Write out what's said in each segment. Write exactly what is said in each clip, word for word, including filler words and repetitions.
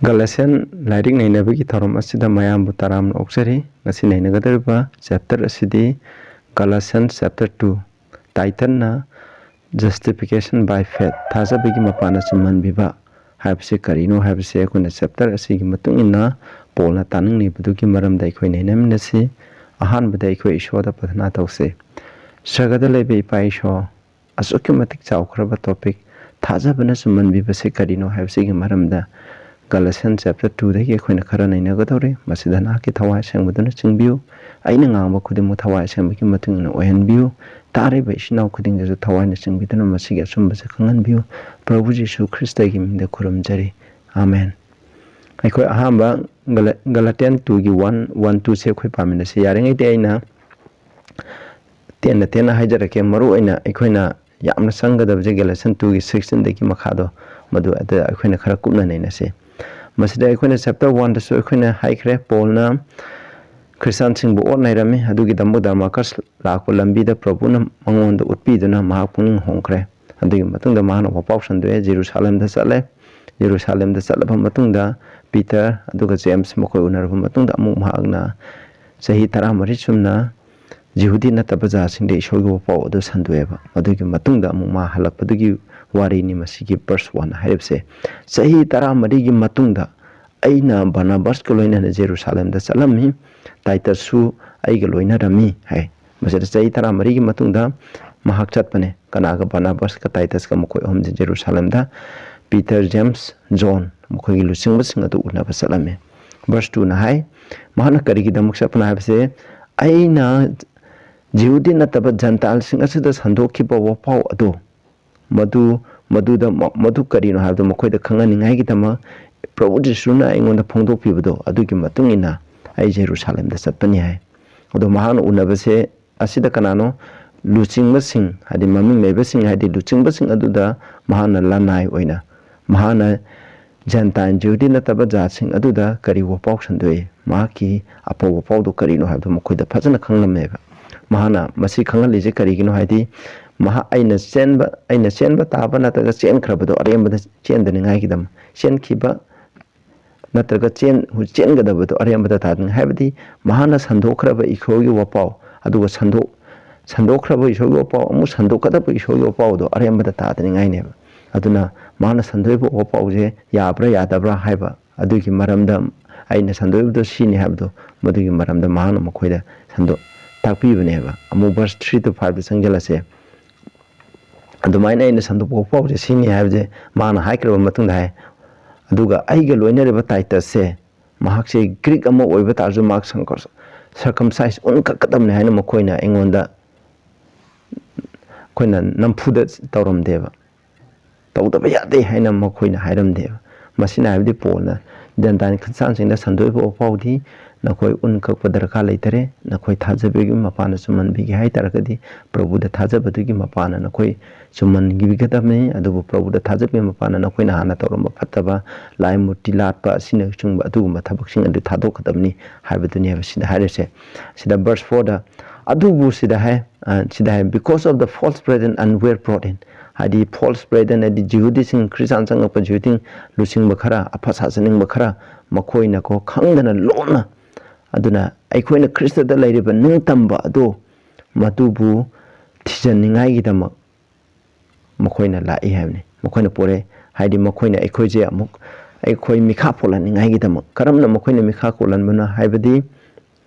ꯒꯂꯁꯤꯌꯥꯟ ꯂꯥꯏꯔꯤꯛ ꯅꯩꯅꯕꯒꯤ ꯊꯧꯔꯝ ꯑꯁꯤꯗ ꯃꯌꯥꯝꯕꯨ ꯇꯔꯥꯝꯅ ꯑꯣꯛꯆꯔꯤ꯫ ꯉꯁꯤ ꯅꯩꯅꯒꯗꯧꯔꯤꯕ ꯆꯦꯞꯇꯔ ꯑꯁꯤꯗꯤ ꯒꯂꯁꯤꯌꯥꯟ ꯆꯦꯞꯇꯔ ꯇꯨ, ꯇꯥꯏꯇꯜꯅ Justification by Faith, ꯊꯥꯖꯕꯒꯤ ꯃꯄꯥꯟꯅ ꯆꯨꯝꯍꯟꯕꯤꯕ ꯍꯥꯏꯕꯁꯤ ꯀꯔꯤꯅꯣ ꯍꯥꯏꯕꯁꯤ ꯑꯩꯈꯣꯏꯅ ꯆꯦꯞꯇꯔ ꯑꯁꯤꯒꯤ ꯃꯇꯨꯡ ꯏꯟꯅ ꯄꯣꯜꯅ ꯇꯥꯅꯤꯡꯂꯤꯕꯗꯨꯒꯤ ꯃꯔꯝꯗ ꯑꯩꯈꯣꯏ ꯅꯩꯅꯃꯤꯟꯅꯁꯤ꯫ ꯑꯍꯥꯟꯕꯗ ꯑꯩꯈꯣꯏ ꯏꯁꯣꯔꯗ ꯄ꯭ꯔꯊꯅꯥ ꯇꯧꯁꯤ꯫ ꯁ꯭ꯋꯔꯒꯗ ꯂꯩꯕ ꯏꯄꯥ ꯏꯁꯣꯔ, ꯑꯁꯨꯛꯀꯤ ꯃꯇꯤꯛ ꯆꯥꯎꯈ꯭ꯔꯕ ꯇꯣꯄꯤꯛ, ꯊꯥꯖꯕꯅ ꯆꯨꯝꯍꯟꯕꯤꯕꯁꯤ ꯀꯔꯤꯅꯣ ꯍꯥꯏꯕꯁꯤꯒꯤ ꯃꯔꯝꯗ ꯒꯂꯁꯤꯌꯥꯟ ꯆꯦꯞꯇꯔ ꯇꯨꯗꯒꯤ ꯑꯩꯈꯣꯏꯅ ꯈꯔ ꯅꯩꯅꯒꯗꯧꯔꯤ꯫ ꯃꯁꯤꯗ ꯅꯍꯥꯛꯀꯤ ꯊꯋꯥꯏ ꯑꯁꯦꯡꯕꯗꯨꯅ ꯆꯤꯡꯕꯤꯌꯨ꯫ ꯑꯩꯅ ꯉꯥꯡꯕ ꯈꯨꯗꯤꯡꯃꯛ ꯊꯋꯥꯏ ꯑꯁꯦꯡꯕꯒꯤ ꯃꯇꯨꯡ ꯏꯟꯅ ꯑꯣꯏꯍꯟꯕꯤꯌꯨ꯫ ꯇꯥꯔꯤꯕ ꯏꯆꯤꯟ ꯏꯅꯥꯎ ꯈꯨꯗꯤꯡꯗꯁꯨ ꯊꯋꯥꯏꯅ ꯆꯤꯡꯕꯤꯗꯨꯅ ꯃꯁꯤꯒꯤ ꯑꯆꯨꯝꯕꯁꯦ ꯈꯪꯍꯟꯕꯤꯌꯨ꯫ ꯄ꯭ꯔꯚꯨ ꯖꯤꯁꯨ ꯈ꯭ꯔꯤꯁꯇꯒꯤ ꯃꯤꯡꯗ ꯈꯨꯔꯨꯝꯖꯔꯤ꯫ ꯑꯥꯃꯦꯟ꯫ ꯑꯩꯈꯣꯏ ꯑꯍꯥꯟꯕ ꯒꯂ-, ꯒꯂꯥꯇꯤꯌꯟ ꯇꯨꯒꯤ ꯋꯥꯟ, ꯋꯥꯟ, ꯇꯨꯁꯦ ꯑꯩꯈꯣꯏ ꯄꯥꯃꯤꯟꯅꯁꯤ꯫ ꯌꯥꯔꯤꯉꯩꯗꯤ ꯑꯩꯅ ꯇꯦꯟꯅ ꯇꯦꯟꯅ ꯍꯥꯏꯖꯔꯛꯀꯦ꯫ ꯃꯔꯨ ꯑꯣꯏꯅ ꯑꯩꯈꯣꯏꯅ ꯌꯥꯝꯅ ꯆꯪꯒꯗꯕꯁꯦ ꯒꯦꯂꯦꯁꯟ ꯇꯨꯒꯤ ꯁꯤꯛꯁꯇꯤꯟꯗꯒꯤ ꯃꯈꯥꯗꯣ, ꯃꯗꯨ ꯑꯗꯨ ꯑꯩꯈꯣꯏꯅ ꯈꯔ ꯀꯨꯞꯅ ꯅꯩꯅꯁꯤ꯫ ꯃꯁꯤꯗ ꯑꯩꯈꯣꯏꯅ ꯆꯦꯞꯇꯔ ꯋꯥꯟꯗꯁꯨ ꯑꯩꯈꯣꯏꯅ ꯍꯥꯏꯈ꯭ꯔꯦ, ꯄꯣꯜꯅ ꯈ꯭ꯔꯤꯁꯇꯥꯟꯁꯤꯡꯕꯨ ꯑꯣꯠ ꯅꯩꯔꯝꯃꯤ꯫ ꯑꯗꯨꯒꯤꯗꯃꯛ ꯗꯔꯃꯥꯀꯁ ꯂꯥꯛꯄ ꯂꯝꯕꯤꯗ ꯄ꯭ꯔꯚꯨꯅ ꯃꯉꯣꯟꯗ ꯎꯠꯄꯤꯗꯨꯅ ꯃꯍꯥꯛ ꯄꯨꯛꯅꯤꯡ ꯍꯣꯡꯈ꯭ꯔꯦ꯫ ꯑꯗꯨꯒꯤ ꯃꯇꯨꯡꯗ ꯃꯍꯥꯛꯅ ꯋꯥꯄꯥꯎ ꯁꯟꯗꯣꯛꯑꯦ, ꯖꯦꯔꯨꯁꯥꯂꯦꯝꯗ ꯆꯠꯂꯦ꯫ ꯖꯦꯔꯨꯁꯥꯂꯦꯝꯗ ꯆꯠꯂꯕ ꯃꯇꯨꯡꯗ ꯄꯤꯇꯔ ꯑꯗꯨꯒ ꯖꯦꯝꯁ ꯃꯈꯣꯏ ꯎꯅꯔꯕ ꯃꯇꯨꯡꯗ ꯑꯃꯨꯛ ꯃꯍꯥꯛꯅ ꯆꯍꯤ ꯇꯔꯥꯃꯔꯤ ꯆꯨꯝꯅ ꯖꯤꯍꯨꯗꯤ ꯅꯠꯇꯕ ꯖꯥꯠꯁꯤꯡꯗ ꯏꯁꯣꯔꯒꯤ ꯋꯥꯄꯥꯎ ꯑꯗꯨ ꯁꯟꯗꯣꯛꯑꯦꯕ꯫ ꯃꯗꯨꯒꯤ ꯃꯇꯨꯡꯗ ꯑꯃꯨꯛ ꯃꯥ ꯍꯜꯂꯛꯄꯗꯨꯒꯤ ꯋꯥꯔꯤꯅꯤ ꯃꯁꯤꯒꯤ ꯚꯔꯁ ꯋꯥꯟ ꯍꯥꯏꯔꯤꯕꯁꯦ꯫ ꯆꯍꯤ ꯇꯔꯥꯃꯔꯤꯒꯤ ꯃꯇꯨꯡꯗ ꯑꯩꯅ ꯕꯔꯅꯕꯥꯁꯀ ꯂꯣꯏꯅꯅ ꯖꯦꯔꯨꯁꯥꯂꯦꯝꯗ ꯆꯠꯂꯝꯃꯤ, ꯇꯥꯏꯇꯁꯁꯨ ꯑꯩꯒ ꯂꯣꯏꯅꯔꯝꯃꯤ ꯍꯥꯏ꯫ ꯃꯁꯤꯗ ꯆꯍꯤ ꯇꯔꯥꯃꯔꯤꯒꯤ ꯃꯇꯨꯡꯗ ꯃꯍꯥꯛ ꯆꯠꯄꯅꯦ꯫ ꯀꯅꯥꯒ? ꯕꯔꯅꯕꯥꯁꯀ ꯇꯥꯏꯇꯁꯀ, ꯃꯈꯣꯏ ꯑꯍꯨꯝꯁꯦ ꯖꯦꯔꯨꯁꯥꯂꯦꯝꯗ ꯄꯤꯇꯔ, ꯖꯦꯝꯁ, ꯖꯣꯟ, ꯃꯈꯣꯏꯒꯤ ꯂꯨꯆꯤꯡꯕꯁꯤꯡ ꯑꯗꯨ ꯎꯅꯕ ꯆꯠꯂꯝꯃꯤ꯫ ꯚꯔꯁ ꯇꯨꯅ ꯍꯥꯏ, ꯃꯍꯥꯛꯅ ꯀꯔꯤꯒꯤꯗꯃꯛ ꯆꯠꯄꯅꯣ ꯍꯥꯏꯕꯁꯦ, ꯑꯩꯅ ꯖꯤꯍꯨꯗꯤ ꯅꯠꯇꯕ ꯖꯦꯟꯇꯥꯏꯜꯁꯤꯡ ꯑꯁꯤꯗ ꯁꯟꯗꯣꯛꯈꯤꯕ ꯋꯥꯐꯥꯎ ꯑꯗꯨ, ꯃꯗꯨ, ꯃꯗꯨꯗ, ꯃꯗꯨ ꯀꯔꯤꯅꯣ ꯍꯥꯏꯕꯗꯨ ꯃꯈꯣꯏꯗ ꯈꯪꯍꯟꯅꯤꯡꯉꯥꯏꯒꯤꯗꯃꯛ ꯄ꯭ꯔꯚꯨ ꯖꯤꯁꯨꯅ ꯑꯩꯉꯣꯟꯗ ꯐꯣꯡꯗꯣꯛꯄꯤꯕꯗꯣ, ꯑꯗꯨꯒꯤ ꯃꯇꯨꯡ ꯏꯟꯅ ꯑꯩ ꯖꯦꯔꯨꯁꯥꯂꯦꯝꯗ ꯆꯠꯄꯅꯤ ꯍꯥꯏ꯫ ꯑꯗꯣ ꯃꯍꯥꯛꯅ ꯎꯅꯕꯁꯦ ꯑꯁꯤꯗ ꯀꯅꯥꯅꯣ? ꯂꯨꯆꯤꯡꯕꯁꯤꯡ, ꯍꯥꯏꯗꯤ ꯃꯃꯤꯡ ꯂꯩꯕꯁꯤꯡ, ꯍꯥꯏꯗꯤ ꯂꯨꯆꯤꯡꯕꯁꯤꯡ ꯑꯗꯨꯗ ꯃꯍꯥꯛꯅ ꯂꯅꯥꯏ ꯑꯣꯏꯅ, ꯃꯍꯥꯛꯅ ꯖꯦꯟꯇꯥꯏꯜ ꯖꯤꯍꯨꯗꯤ ꯅꯠꯇꯕ ꯖꯥꯠꯁꯤꯡ ꯑꯗꯨꯗ ꯀꯔꯤ ꯋꯥꯐꯥꯎ ꯁꯟꯗꯣꯛꯏ? ꯃꯍꯥꯛꯀꯤ ꯑꯐꯕ ꯋꯥꯐꯥꯎꯗꯨ ꯀꯔꯤꯅꯣ ꯍꯥꯏꯕꯗꯨ ꯃꯈꯣꯏꯗ ꯐꯖꯅ ꯈꯪꯂꯝꯃꯦꯕ꯫ ꯃꯍꯥꯛꯅ ꯃꯁꯤ ꯈꯪꯍꯜꯂꯤꯁꯦ ꯀꯔꯤꯒꯤꯅꯣ ꯍꯥꯏꯗꯤ, ꯃꯍꯥꯛ, ꯑꯩꯅ ꯆꯦꯟꯕ, ꯑꯩꯅ ꯆꯦꯟꯕ ꯇꯥꯕ ꯅꯠꯇ꯭ꯔꯒ ꯆꯦꯟꯈ꯭ꯔꯕꯗꯣ ꯑꯔꯦꯝꯕꯗ ꯆꯦꯟꯗꯅꯤꯡꯉꯥꯏꯒꯤꯗꯃꯛ, ꯆꯦꯟꯈꯤꯕ ꯅꯠꯇ꯭ꯔꯒ ꯆꯦꯟ ꯆꯦꯟꯒꯗꯕꯗꯣ ꯑꯔꯦꯝꯕꯗ ꯇꯥꯗꯅꯤ꯫ ꯍꯥꯏꯕꯗꯤ ꯃꯍꯥꯛꯅ ꯁꯟꯗꯣꯛꯈ꯭ꯔꯕ ꯏꯁꯣꯔꯒꯤ ꯋꯥꯄꯥꯎ, ꯑꯗꯨꯒ ꯁꯟꯗꯣꯛ ꯁꯟꯗꯣꯛꯈ꯭ꯔꯕ ꯏꯁꯣꯔꯒꯤ ꯋꯥꯄꯥꯎ, ꯑꯃꯨꯛ ꯁꯟꯗꯣꯛꯀꯗꯕ ꯏꯁꯣꯔꯒꯤ ꯋꯥꯄꯥꯎꯗꯣ ꯑꯔꯦꯝꯕꯗ ꯇꯥꯗꯅꯤꯡꯉꯥꯏꯅꯦꯕ꯫ ꯑꯗꯨꯅ ꯃꯍꯥꯛꯅ ꯁꯟꯗꯣꯛꯏꯕ ꯋꯥꯄꯥꯎꯁꯦ ꯌꯥꯕ꯭ꯔꯥ ꯌꯥꯗꯕ꯭ꯔꯥ ꯍꯥꯏꯕ ꯑꯗꯨꯒꯤ ꯃꯔꯝꯗ, ꯑꯩꯅ ꯁꯟꯗꯣꯛꯏꯕꯗꯣ ꯁꯤꯅꯤ ꯍꯥꯏꯕꯗꯣ, ꯃꯗꯨꯒꯤ ꯃꯔꯝꯗ ꯃꯍꯥꯛꯅ ꯃꯈꯣꯏꯗ ꯁꯟꯗꯣꯛ ꯇꯥꯛꯄꯤꯕꯅꯦꯕ꯫ ꯑꯃꯨꯛ verse three to five ꯗ ꯆꯪꯁꯤꯜꯂꯁꯦ꯫ ꯑꯗꯨꯃꯥꯏꯅ ꯑꯩꯅ ꯁꯟꯗꯣꯛꯄ ꯋꯥꯄꯥꯎꯁꯦ ꯁꯤꯅꯤ ꯍꯥꯏꯕꯁꯦ ꯃꯥꯅ ꯍꯥꯏꯈ꯭ꯔꯕ ꯃꯇꯨꯡꯗ ꯍꯥꯏ, "ꯑꯗꯨꯒ ꯑꯩꯒ ꯂꯣꯏꯅꯔꯤꯕ ꯇꯥꯏꯇꯁꯁꯦ, ꯃꯍꯥꯛꯁꯦ ꯒ꯭ꯔꯤꯛ ꯑꯃ ꯑꯣꯏꯕ ꯇꯥꯔꯁꯨ ꯃꯍꯥꯛ circumcise ꯎꯟ ꯀꯛꯀꯗꯕꯅꯤ" ꯍꯥꯏꯅ ꯃꯈꯣꯏꯅ ꯑꯩꯉꯣꯟꯗ, ꯑꯩꯈꯣꯏꯅ ꯅꯝꯐꯨꯗ ꯇꯧꯔꯝꯗꯦꯕ, ꯇꯧꯗꯕ ꯌꯥꯗꯦ ꯍꯥꯏꯅ ꯃꯈꯣꯏꯅ ꯍꯥꯏꯔꯝꯗꯦꯕ꯫ ꯃꯁꯤꯅ ꯍꯥꯏꯕꯗꯤ ꯄꯣꯜꯅ ꯖꯦꯟꯇꯥꯏꯜ ꯈ꯭ꯔꯤꯁꯇꯥꯟꯁꯤꯡꯗ ꯁꯟꯗꯣꯛꯏꯕ ꯋꯥꯐꯥꯎꯗꯤ, "ꯅꯈꯣꯏ ꯎꯟ ꯀꯛꯄ ꯗꯔꯀꯥꯔ ꯂꯩꯇꯔꯦ, ꯅꯈꯣꯏ ꯊꯥꯖꯕꯒꯤ ꯃꯄꯥꯟꯗ ꯆꯨꯝꯍꯟꯕꯤꯒꯦ ꯍꯥꯏ ꯇꯥꯔꯒꯗꯤ, ꯄ꯭ꯔꯚꯨꯗ ꯊꯥꯖꯕꯗꯨꯒꯤ ꯃꯄꯥꯟꯅ ꯅꯈꯣꯏ ꯆꯨꯝꯍꯟꯕꯤꯒꯗꯕꯅꯤ꯫ ꯑꯗꯨꯕꯨ ꯄ꯭ꯔꯚꯨꯗ ꯊꯥꯖꯕꯒꯤ ꯃꯄꯥꯟꯅ ꯅꯈꯣꯏꯅ ꯍꯥꯟꯅ ꯇꯧꯔꯝꯕ ꯐꯠꯇꯕ, ꯂꯥꯏ ꯃꯨꯔꯇꯤ ꯂꯥꯠꯄ ꯑꯁꯤꯅꯆꯤꯡꯕ ꯑꯗꯨꯒꯨꯝꯕ ꯊꯕꯛꯁꯤꯡ ꯑꯗꯨ ꯊꯥꯗꯣꯛꯀꯗꯕꯅꯤ" ꯍꯥꯏꯕꯗꯨꯅꯦꯕ ꯁꯤꯗ ꯍꯥꯏꯔꯤꯁꯦ꯫ ꯁꯤꯗ verse four ꯗ, ꯑꯗꯨꯕꯨ ꯁꯤꯗ ꯍꯥꯏ, ꯑ, ꯁꯤꯗ ꯍꯥꯏ, "Because of the false brethren and were brought in", ꯍꯥꯏꯗꯤ false brethren ꯍꯥꯏꯗꯤ ꯖꯤꯍꯨꯗꯤꯁꯤꯡ, ꯈ꯭ꯔꯤꯁꯇꯥꯟ ꯆꯪꯉꯛꯄ ꯖꯤꯍꯨꯗꯤꯁꯤꯡ, ꯂꯨꯆꯤꯡꯕ ꯈꯔ, ꯑꯐ ꯁꯥꯖꯅꯤꯡꯕ ꯈꯔ, ꯃꯈꯣꯏꯅꯀꯣ ꯈꯪꯗꯅ ꯂꯣꯟꯅ, ꯑꯗꯨꯅ ꯑꯩꯈꯣꯏꯅ ꯈ꯭ꯔꯤꯁꯇꯗ ꯂꯩꯔꯤꯕ ꯅꯤꯡꯇꯝꯕ ꯑꯗꯨ, ꯃꯗꯨꯕꯨ ꯊꯤꯖꯤꯟꯅꯤꯡꯉꯥꯏꯒꯤꯗꯃꯛ ꯃꯈꯣꯏꯅ ꯂꯥꯛꯏ ꯍꯥꯏꯕꯅꯤ꯫ ꯃꯈꯣꯏꯅ ꯄꯣꯔꯛꯑꯦ ꯍꯥꯏꯗꯤ ꯃꯈꯣꯏꯅ ꯑꯩꯈꯣꯏꯁꯦ ꯑꯃꯨꯛ ꯑꯩꯈꯣꯏ ꯃꯤꯈꯥ ꯄꯣꯜꯍꯟꯅꯤꯡꯉꯥꯏꯒꯤꯗꯃꯛ꯫ ꯀꯔꯝꯅ ꯃꯈꯣꯏꯅ ꯃꯤꯈꯥ ꯄꯣꯜꯍꯟꯕꯅꯣ ꯍꯥꯏꯕꯗꯤ,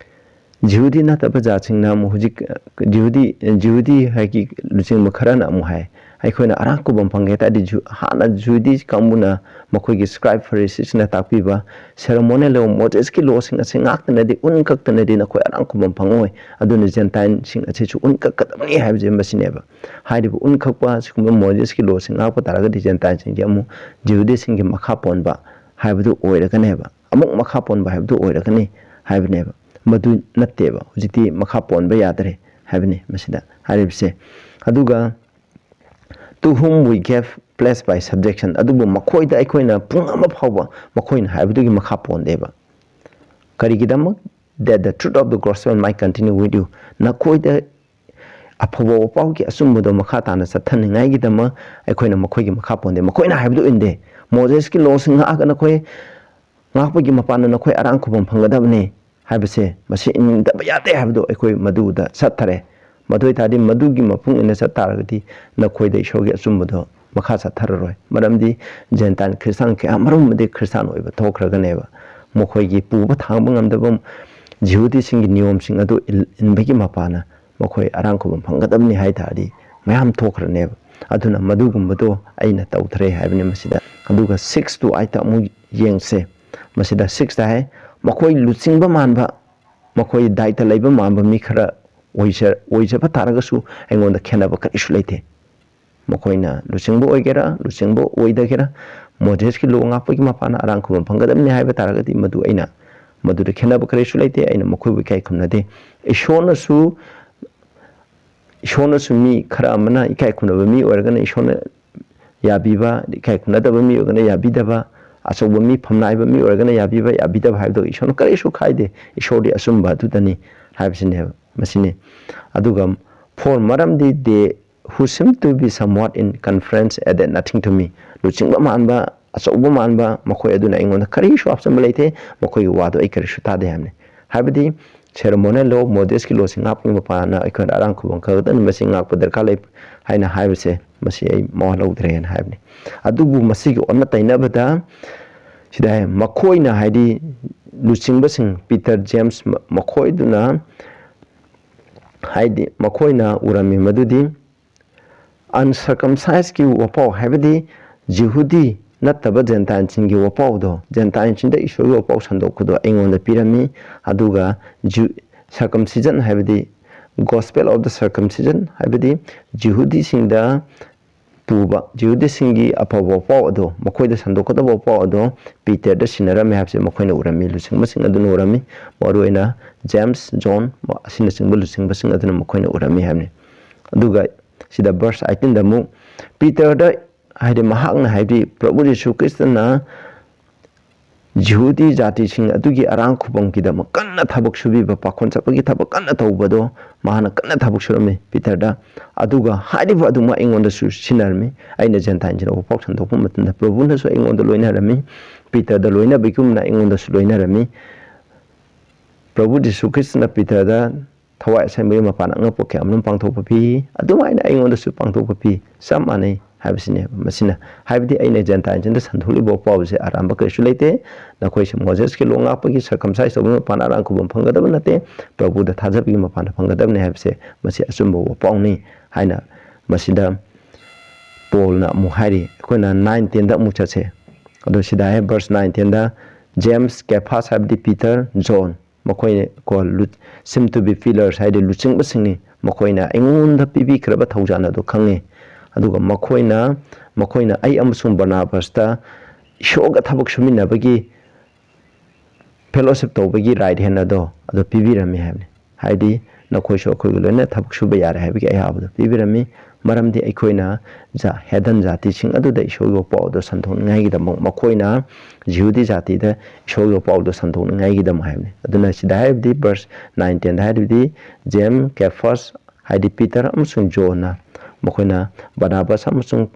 ꯖꯤꯍꯨꯗꯤ ꯅꯠꯇꯕ ꯖꯥꯠꯁꯤꯡꯅ ꯑꯃꯨꯛ ꯍꯧꯖꯤꯛ, ꯖꯤꯍꯨꯗꯤ, ꯖꯤꯍꯨꯗꯤ ꯍꯥꯏꯒꯤ ꯂꯨꯆꯤꯡꯕ ꯈꯔꯅ ꯑꯃꯨꯛ ꯍꯥꯏ, "ꯑꯩꯈꯣꯏꯅ ꯑꯔꯥꯝ ꯈꯨꯕꯝ ꯐꯪꯒꯦ ꯍꯥꯏ ꯇꯥꯔꯗꯤ ꯖꯨ-, ꯍꯥꯟꯅ ꯖꯤꯍꯨꯗꯤ ꯀꯥꯡꯕꯨꯅ ꯃꯈꯣꯏꯒꯤ scribe Phariseesꯅ ꯇꯥꯛꯄꯤꯕ ceremonial law, ꯃꯣꯖꯦꯁꯀꯤ lawꯁꯤꯡ ꯑꯁꯤ ꯉꯥꯛꯇꯅꯗꯤ, ꯎꯟ ꯀꯛꯇꯅꯗꯤ ꯅꯈꯣꯏ ꯑꯔꯥꯝ ꯈꯨꯕꯝ ꯐꯪꯉꯣꯏ꯫ ꯑꯗꯨꯅ ꯖꯦꯟꯇꯥꯏꯜꯁꯤꯡ ꯑꯁꯤꯁꯨ ꯎꯟ ꯀꯛꯀꯗꯕꯅꯤ" ꯍꯥꯏꯕꯁꯦ ꯃꯁꯤꯅꯦꯕ꯫ ꯍꯥꯏꯔꯤꯕ ꯎꯟ ꯀꯛꯄ ꯑꯁꯤꯒꯨꯝꯕ ꯃꯣꯖꯦꯁꯀꯤ lawꯁꯤꯡ ꯉꯥꯛꯄ ꯇꯥꯔꯒꯗꯤ ꯖꯦꯟꯇꯥꯏꯜꯁꯤꯡꯁꯦ ꯑꯃꯨꯛ ꯖꯤꯍꯨꯗꯤꯁꯤꯡꯒꯤ ꯃꯈꯥ ꯄꯣꯟꯕ ꯍꯥꯏꯕꯗꯨ ꯑꯣꯏꯔꯒꯅꯦꯕ꯫ ꯑꯃꯨꯛ ꯃꯈꯥ ꯄꯣꯟꯕ ꯍꯥꯏꯕꯗꯨ ꯑꯣꯏꯔꯒꯅꯤ ꯍꯥꯏꯕꯅꯦꯕ꯫ ꯃꯗꯨ ꯅꯠꯇꯦꯕ꯫ ꯍꯧꯖꯤꯛꯇꯤ ꯃꯈꯥ ꯄꯣꯟꯕ ꯌꯥꯗ꯭ꯔꯦ ꯍꯥꯏꯕꯅꯤ ꯃꯁꯤꯗ ꯍꯥꯏꯔꯤꯕꯁꯦ꯫ ꯑꯗꯨꯒ, "To whom we gave place by subjection", ꯑꯗꯨꯕꯨ ꯃꯈꯣꯏꯗ ꯑꯩꯈꯣꯏꯅ ꯄꯨꯡ ꯑꯃ ꯐꯥꯎꯕ ꯃꯈꯣꯏꯅ ꯍꯥꯏꯕꯗꯨꯒꯤ ꯃꯈꯥ ꯄꯣꯟꯗꯦꯕ꯫ ꯀꯔꯤꯒꯤꯗꯃꯛ? "That the truth of the gospel might continue with you", ꯅꯈꯣꯏꯗ ꯑꯐꯕ ꯋꯥꯄꯥꯎꯒꯤ ꯑꯆꯨꯝꯕꯗꯣ ꯃꯈꯥ ꯇꯥꯅ ꯆꯠꯊꯅꯤꯡꯉꯥꯏꯒꯤꯗꯃꯛ ꯑꯩꯈꯣꯏꯅ ꯃꯈꯣꯏꯒꯤ ꯃꯈꯥ ꯄꯣꯟꯗꯦ꯫ ꯃꯈꯣꯏꯅ ꯍꯥꯏꯕꯗꯨ ꯏꯟꯗꯦ꯫ ꯃꯣꯖꯦꯁꯀꯤ lawꯁꯤꯡ ꯉꯥꯛꯑꯒ ꯅꯈꯣꯏ ꯉꯥꯛꯄꯒꯤ ꯃꯄꯥꯟꯅ ꯅꯈꯣꯏ ꯑꯔꯥꯝ ꯈꯨꯕꯝ ꯐꯪꯒꯗꯕꯅꯤ ꯍꯥꯏꯕꯁꯦ, ꯃꯁꯤ ꯏꯟꯗꯕ ꯌꯥꯗꯦ ꯍꯥꯏꯕꯗꯨ ꯑꯩꯈꯣꯏ ꯃꯗꯨꯗ ꯆꯠꯊꯔꯦ꯫ ꯃꯗꯨ ꯑꯣꯏ ꯇꯥꯔꯗꯤ, ꯃꯗꯨꯒꯤ ꯃꯄꯨꯡ ꯏꯟꯅ ꯆꯠ ꯇꯥꯔꯒꯗꯤ, ꯅꯈꯣꯏꯗ ꯏꯁꯣꯔꯒꯤ ꯑꯆꯨꯝꯕꯗꯣ ꯃꯈꯥ ꯆꯠꯊꯔꯔꯣꯏ꯫ ꯃꯔꯝꯗꯤ ꯖꯦꯟꯇꯥꯏꯜ ꯈ꯭ꯔꯤꯁꯇꯥꯟ ꯀꯌꯥ ꯃꯔꯨꯝ ꯑꯃꯗꯤ ꯈ꯭ꯔꯤꯁꯇꯥꯟ ꯑꯣꯏꯕ ꯊꯣꯛꯈ꯭ꯔꯒꯅꯦꯕ, ꯃꯈꯣꯏꯒꯤ ꯄꯨꯕ ꯊꯥꯡꯕ ꯉꯝꯗꯕ ꯖꯤꯍꯨꯗꯤꯁꯤꯡꯒꯤ ꯅꯤꯌꯣꯝꯁꯤꯡ ꯑꯗꯨ ꯏꯟ-, ꯏꯟꯕꯒꯤ ꯃꯄꯥꯟꯅ ꯃꯈꯣꯏ ꯑꯔꯥꯝ ꯈꯨꯕꯝ ꯐꯪꯒꯗꯕꯅꯤ ꯍꯥꯏ ꯇꯥꯔꯗꯤ, ꯃꯌꯥꯝ ꯊꯣꯛꯈ꯭ꯔꯅꯦꯕ꯫ ꯑꯗꯨꯅ ꯃꯗꯨꯒꯨꯝꯕꯗꯣ ꯑꯩꯅ ꯇꯧꯗ꯭ꯔꯦ ꯍꯥꯏꯕꯅꯤ ꯃꯁꯤꯗ꯫ ꯑꯗꯨꯒ six to eight ꯑꯃꯨꯛ ꯌꯦꯡꯁꯦ꯫ ꯃꯁꯤꯗ six ꯇ ꯍꯥꯏ, ꯃꯈꯣꯏ ꯂꯨꯆꯤꯡꯕ ꯃꯥꯟꯕ, ꯃꯈꯣꯏ ꯗꯥꯏꯇ ꯂꯩꯕ ꯃꯥꯟꯕ ꯃꯤ ꯈꯔ ꯑꯣꯏꯖ-, ꯑꯣꯏꯖꯕ ꯇꯥꯔꯒꯁꯨ, ꯑꯩꯉꯣꯟꯗ ꯈꯦꯠꯅꯕ ꯀꯔꯤꯁꯨ ꯂꯩꯇꯦ꯫ ꯃꯈꯣꯏꯅ ꯂꯨꯆꯤꯡꯕ ꯑꯣꯏꯒꯦꯔꯥ, ꯂꯨꯆꯤꯡꯕ ꯑꯣꯏꯗꯒꯦꯔꯥ, ꯃꯣꯖꯦꯁꯀꯤ ꯂꯣ ꯉꯥꯛꯄꯒꯤ ꯃꯄꯥꯟꯅ ꯑꯔꯥꯝ ꯈꯨꯕꯝ ꯐꯪꯒꯗꯕꯅꯤ ꯍꯥꯏꯕ ꯇꯥꯔꯒꯗꯤ, ꯃꯗꯨ ꯑꯩꯅ, ꯃꯗꯨꯗ ꯈꯦꯠꯅꯕ ꯀꯔꯤꯁꯨ ꯂꯩꯇꯦ꯫ ꯑꯩꯅ ꯃꯈꯣꯏꯕꯨ ꯏꯀꯥꯏ ꯈꯨꯝꯅꯗꯦ꯫ ꯏꯁꯣꯔꯅꯁꯨ, ꯏꯁꯣꯔꯅꯁꯨ ꯃꯤ ꯈꯔ ꯑꯃꯅ ꯏꯀꯥꯏ ꯈꯨꯝꯅꯕ ꯃꯤ ꯑꯣꯏꯔꯒꯅ ꯏꯁꯣꯔꯅ ꯌꯥꯕꯤꯕ, ꯏꯀꯥꯏ ꯈꯨꯝꯅꯗꯕ ꯃꯤ ꯑꯣꯏꯔꯒꯅ ꯌꯥꯕꯤꯗꯕ, ꯑꯆꯧꯕ ꯃꯤ, ꯐꯝꯅꯥꯏꯕ ꯃꯤ ꯑꯣꯏꯔꯒꯅ ꯌꯥꯕꯤꯕ, ꯌꯥꯕꯤꯗꯕ ꯍꯥꯏꯕꯗꯣ ꯏꯁꯣꯔꯅ ꯀꯔꯤꯁꯨ ꯈꯥꯏꯗꯦ꯫ ꯏꯁꯣꯔꯗꯤ ꯑꯆꯨꯝꯕ ꯑꯗꯨꯗꯅꯤ ꯍꯥꯏꯕꯁꯤꯅꯦꯕ, ꯃꯁꯤꯅꯤ꯫ ꯑꯗꯨꯒ for ꯃꯔꯝꯗꯤ they who seem to be somewhat in conference added nothing to me, ꯂꯨꯆꯤꯡꯕ ꯃꯥꯟꯕ, ꯑꯆꯧꯕ ꯃꯥꯟꯕ ꯃꯈꯣꯏ ꯑꯗꯨꯅ ꯑꯩꯉꯣꯟꯗ ꯀꯔꯤꯁꯨ ꯍꯥꯞꯆꯤꯟꯕ ꯂꯩꯇꯦ, ꯃꯈꯣꯏꯒꯤ ꯋꯥꯗꯣ ꯑꯩ ꯀꯔꯤꯁꯨ ꯇꯥꯗꯦ ꯍꯥꯏꯕꯅꯤ꯫ ꯍꯥꯏꯕꯗꯤ ceremonial law, ꯃꯣꯖꯦꯁꯀꯤ ꯂꯣꯁꯤ ꯉꯥꯛꯄꯒꯤ ꯃꯄꯥꯟꯅ ꯑꯩꯈꯣꯏꯅ ꯑꯔꯥꯝ ꯈꯨꯕꯝ ꯈꯛꯇꯅꯤ ꯃꯁꯤ ꯉꯥꯛꯄ ꯗꯔꯀꯥꯔ ꯂꯩ ꯍꯥꯏꯅ ꯍꯥꯏꯕꯁꯦ, ꯃꯁꯤ ꯑꯩ ꯃꯋꯥ ꯂꯧꯗ꯭ꯔꯦꯅ ꯍꯥꯏꯕꯅꯤ꯫ ꯑꯗꯨꯕꯨ ꯃꯁꯤꯒꯤ ꯑꯣꯟꯅ ꯇꯩꯅꯕꯗ ꯁꯤꯗ ꯍꯥꯏ, ꯃꯈꯣꯏꯅ ꯍꯥꯏꯗꯤ ꯂꯨꯆꯤꯡꯕꯁꯤꯡ ꯄꯤꯇꯔ, ꯖꯦꯝꯁ ꯃ-, ꯃꯈꯣꯏꯗꯨꯅ ꯍꯥꯏꯗꯤ ꯃꯈꯣꯏꯅ ꯎꯔꯝꯃꯤ ꯃꯗꯨꯗꯤ uncircumcisedꯀꯤ ꯋꯥꯄꯥꯎ, ꯍꯥꯏꯕꯗꯤ ꯖꯤꯍꯨꯗꯤ ꯅꯠꯇꯕ ꯖꯦꯟꯇꯥꯏꯜꯁꯤꯡꯒꯤ ꯋꯥꯄꯥꯎꯗꯣ, ꯖꯦꯟꯇꯥꯏꯜꯁꯤꯡꯗ ꯏꯁꯣꯔꯒꯤ ꯋꯥꯄꯥꯎ ꯁꯟꯗꯣꯛꯄꯗꯣ ꯑꯩꯉꯣꯟꯗ ꯄꯤꯔꯝꯃꯤ꯫ ꯑꯗꯨꯒ ꯖꯨ-, circumcision ꯍꯥꯏꯕꯗꯤ gospel of the circumcision, ꯍꯥꯏꯕꯗꯤ ꯖꯤꯍꯨꯗꯤꯁꯤꯡꯗ ꯄꯨꯕ, ꯖꯤꯍꯨꯗꯤꯁꯤꯡꯒꯤ ꯑꯐꯕ ꯄꯥꯎ ꯑꯗꯣ, ꯃꯈꯣꯏꯗ ꯁꯟꯗꯣꯛꯀꯗꯕ ꯄꯥꯎ ꯑꯗꯣ ꯄꯤꯇꯔꯗ ꯁꯤꯟꯅꯔꯝꯃꯤ ꯍꯥꯏꯕꯁꯦ ꯃꯈꯣꯏꯅ ꯎꯔꯝꯃꯤ, ꯂꯨꯆꯤꯡꯕꯁꯤꯡ ꯑꯗꯨꯅ ꯎꯔꯝꯃꯤ꯫ ꯃꯔꯨꯑꯣꯏꯅ ꯖꯦꯝꯁ, ꯖꯣꯟ ꯑꯁꯤꯅꯆꯤꯡꯕ ꯂꯨꯆꯤꯡꯕꯁꯤꯡ ꯑꯗꯨꯅ ꯃꯈꯣꯏꯅ ꯎꯔꯝꯃꯤ ꯍꯥꯏꯕꯅꯤ꯫ ꯑꯗꯨꯒ ꯁꯤꯗ verse eighteenꯗ ꯑꯃꯨꯛ ꯄꯤꯇꯔꯗ, ꯍꯥꯏꯗꯤ ꯃꯍꯥꯛꯅ, ꯍꯥꯏꯗꯤ ꯄ꯭ꯔꯚꯨ ꯖꯤꯁꯨ ꯈ꯭ꯔꯤꯁꯇꯅ ꯖꯤꯍꯨꯗꯤ ꯖꯥꯇꯤꯁꯤꯡ ꯑꯗꯨꯒꯤ ꯑꯔꯥꯝ ꯈꯨꯕꯝꯒꯤꯗꯃꯛ ꯀꯟꯅ ꯊꯕꯛ ꯁꯨꯕꯤꯕ, ꯄꯥꯈꯣꯟ ꯆꯠꯄꯒꯤ ꯊꯕꯛ ꯀꯟꯅ ꯇꯧꯕꯗꯣ, ꯃꯍꯥꯛꯅ ꯀꯟꯅ ꯊꯕꯛ ꯁꯨꯔꯝꯃꯤ ꯄꯤꯇꯔꯗ꯫ ꯑꯗꯨꯒ ꯍꯥꯏꯔꯤꯕ ꯑꯗꯨꯃꯛ ꯑꯩꯉꯣꯟꯗꯁꯨ ꯁꯤꯟꯅꯔꯝꯃꯤ꯫ ꯑꯩꯅ ꯖꯦꯟꯇꯥꯏꯜꯁꯤꯡꯗ ꯋꯥꯐꯥꯎ ꯁꯟꯗꯣꯛꯄ ꯃꯇꯝꯗ ꯄ꯭ꯔꯚꯨꯅꯁꯨ ꯑꯩꯉꯣꯟꯗ ꯂꯣꯏꯅꯔꯝꯃꯤ꯫ ꯄꯤꯇꯔꯗ ꯂꯣꯏꯅꯕꯒꯨꯝꯅ ꯑꯩꯉꯣꯟꯗꯁꯨ ꯂꯣꯏꯅꯔꯝꯃꯤ꯫ ꯄ꯭ꯔꯚꯨ ꯖꯤꯁꯨ ꯈ꯭ꯔꯤꯁꯇꯅ ꯄꯤꯇꯔꯗ ꯊꯋꯥꯏ ꯑꯁꯦꯡꯕꯒꯤ ꯃꯄꯥꯟ ꯑꯉꯛꯄ ꯀꯌꯥ ꯑꯃꯔꯣꯝ ꯄꯥꯡꯊꯣꯛꯄ ꯄꯤ, ꯑꯗꯨꯃꯥꯏꯅ ꯑꯩꯉꯣꯟꯗꯁꯨ ꯄꯥꯡꯊꯣꯛꯄ ꯄꯤ꯫ ꯆꯞ ꯃꯥꯟꯅꯩ ꯍꯥꯏꯕꯁꯤꯅꯦ꯫ ꯃꯁꯤꯅ ꯍꯥꯏꯕꯗꯤ ꯑꯩꯅ ꯖꯦꯟꯇꯥꯏꯜꯁꯤꯡꯗ ꯁꯟꯗꯣꯛꯂꯤꯕ ꯄꯥꯎꯁꯦ ꯑꯔꯥꯟꯕ ꯀꯔꯤꯁꯨ ꯂꯩꯇꯦ꯫ ꯅꯈꯣꯏꯁꯦ ꯃꯣꯖꯦꯁꯀꯤ ꯂꯣ ꯉꯥꯛꯄꯒꯤ circumcise ꯇꯧꯕꯒꯤ ꯃꯄꯥꯟ ꯑꯔꯥꯟ ꯈꯨꯕꯝ ꯐꯪꯒꯗꯕ ꯅꯠꯇꯦ, ꯄ꯭ꯔꯚꯨꯗ ꯊꯥꯖꯕꯒꯤ ꯃꯄꯥꯟꯗ ꯐꯪꯒꯗꯕꯅꯤ ꯍꯥꯏꯕꯁꯦ ꯃꯁꯤ ꯑꯆꯨꯝꯕ ꯋꯥꯄꯥꯎꯅꯤ ꯍꯥꯏꯅ ꯃꯁꯤꯗ ꯄꯣꯜꯅ ꯑꯃꯨꯛ ꯍꯥꯏꯔꯤ꯫ ꯑꯩꯈꯣꯏꯅ nine tenꯗ ꯑꯃꯨꯛ ꯆꯠꯁꯦ꯫ ꯑꯗꯣ ꯁꯤꯗ ꯍꯥꯏ verse nine tenꯗ ꯖꯦꯝꯁ, ꯀꯦꯐꯥꯁ ꯍꯥꯏꯕꯗꯤ ꯄꯤꯇꯔ, ꯖꯣꯟ, ꯃꯈꯣꯏ ꯀꯣ ꯂꯨ-, seem to be pillars ꯍꯥꯏꯗꯤ ꯂꯨꯆꯤꯡꯕꯁꯤꯡꯅꯤ꯫ ꯃꯈꯣꯏꯅ ꯑꯩꯉꯣꯟꯗ ꯄꯤꯕꯤꯈ꯭ꯔꯕ ꯊꯧꯖꯥꯜ ꯑꯗꯨ ꯈꯪꯉꯤ꯫ ꯑꯗꯨꯒ ꯃꯈꯣꯏꯅ, ꯃꯈꯣꯏꯅ ꯑꯩ ꯑꯃꯁꯨꯡ ꯕꯔꯅꯥꯕꯥꯁꯇ ꯏꯁꯣꯔꯒ ꯊꯕꯛ ꯁꯨꯃꯤꯟꯅꯕꯒꯤ fellowship ꯇꯧꯕꯒꯤ right hand ꯑꯗꯣ, ꯑꯗꯨ ꯄꯤꯕꯤꯔꯝꯃꯤ ꯍꯥꯏꯕꯅꯤ꯫ ꯍꯥꯏꯗꯤ ꯅꯈꯣꯏꯁꯨ ꯑꯩꯈꯣꯏꯒ ꯂꯣꯏꯅ ꯊꯕꯛ ꯁꯨꯕ ꯌꯥꯔꯦ ꯍꯥꯏꯕꯒꯤ ꯑꯌꯥꯕꯗꯨ ꯄꯤꯕꯤꯔꯝꯃꯤ꯫ ꯃꯔꯝꯗꯤ ꯑꯩꯈꯣꯏꯅ ꯖꯥ-, heathen ꯖꯥꯇꯤꯁꯤꯡ ꯑꯗꯨꯗ ꯏꯁꯣꯔꯒꯤ ꯄꯥꯎ ꯑꯗꯨ ꯁꯟꯗꯣꯛꯅꯤꯡꯉꯥꯏꯒꯤꯗꯃꯛ, ꯃꯈꯣꯏꯅ ꯖꯤꯍꯨꯗꯤ ꯖꯥꯇꯤꯗ ꯏꯁꯣꯔꯒꯤ ꯄꯥꯎ ꯑꯗꯨ ꯁꯟꯗꯣꯛꯅꯤꯡꯉꯥꯏꯒꯤꯗꯃꯛ ꯍꯥꯏꯕꯅꯤ꯫ ꯑꯗꯨꯅ ꯁꯤꯗ ꯍꯥꯏꯔꯤꯕꯗꯤ verse nine tenꯗ ꯍꯥꯏꯔꯤꯕꯗꯤ ꯖꯦꯝ, ꯀꯦꯐꯥꯁ, ꯍꯥꯏꯗꯤ ꯄꯤꯇꯔ ꯑꯃꯁꯨꯡ ꯖꯣꯟꯅ ꯃꯈꯣꯏꯅ ꯕꯔꯅꯥꯕꯥꯁ ꯑꯃꯁꯨꯡ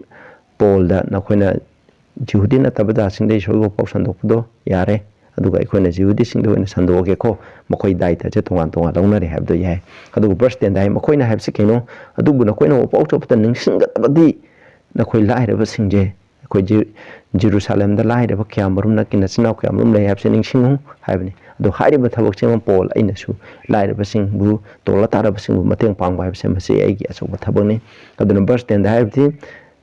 ꯄꯣꯜꯗ ꯅꯈꯣꯏꯅ ꯖꯤꯍꯨꯗꯤ ꯅꯠꯇꯕ ꯖꯥꯠꯁꯤꯡꯗ ꯏꯁꯣꯔꯒꯤ ꯄꯥꯎ ꯁꯟꯗꯣꯛꯄꯗꯣ ꯌꯥꯔꯦ, ꯑꯗꯨꯒ ꯑꯩꯈꯣꯏꯅ ꯖꯤꯍꯨꯗꯤꯁꯤꯡꯗ ꯑꯣꯏꯅ ꯁꯟꯗꯣꯛꯑꯒꯦꯀꯣ, ꯃꯈꯣꯏ ꯗꯥꯏꯇꯁꯦ ꯇꯣꯉꯥꯟ ꯇꯣꯉꯥꯟ ꯂꯧꯅꯔꯦ ꯍꯥꯏꯕꯗꯣ ꯌꯥꯏ꯫ ꯑꯗꯨꯒ verse tenꯗ ꯍꯥꯏ, ꯃꯈꯣꯏꯅ ꯍꯥꯏꯕꯁꯤ ꯀꯩꯅꯣ? ꯑꯗꯨꯕꯨ ꯅꯈꯣꯏꯅ ꯋꯥꯄꯥꯎ ꯆꯠꯄꯗ ꯅꯤꯡꯁꯤꯡꯒꯗꯕꯗꯤ ꯅꯈꯣꯏ ꯂꯥꯏꯔꯕꯁꯤꯡꯁꯦ, ꯑꯩꯈꯣꯏ ꯖꯦ-, ꯖꯦꯔꯨꯁꯥꯂꯦꯝꯗ ꯂꯥꯏꯔꯕ ꯀꯌꯥ ꯃꯔꯨꯝ, ꯅꯪꯒꯤ ꯅꯆꯤꯟ ꯅꯅꯥꯎ ꯀꯌꯥ ꯃꯔꯨꯝ ꯂꯩ ꯍꯥꯏꯕꯁꯦ ꯅꯤꯡꯁꯤꯡꯉꯨ ꯍꯥꯏꯕꯅꯤ꯫ ꯑꯗꯣ ꯍꯥꯏꯔꯤꯕ ꯊꯕꯛꯁꯤꯃ ꯄꯣꯜ, ꯑꯩꯅꯁꯨ ꯂꯥꯏꯔꯕꯁꯤꯡꯕꯨ, ꯇꯣꯜꯂ ꯇꯥꯔꯕꯁꯤꯡꯕꯨ ꯃꯇꯦꯡ ꯄꯥꯡꯕ ꯍꯥꯏꯕꯁꯦ ꯃꯁꯤ ꯑꯩꯒꯤ ꯑꯆꯧꯕ ꯊꯕꯛꯅꯤ꯫ ꯑꯗꯨꯅ verse tenꯗ ꯍꯥꯏꯕꯗꯤ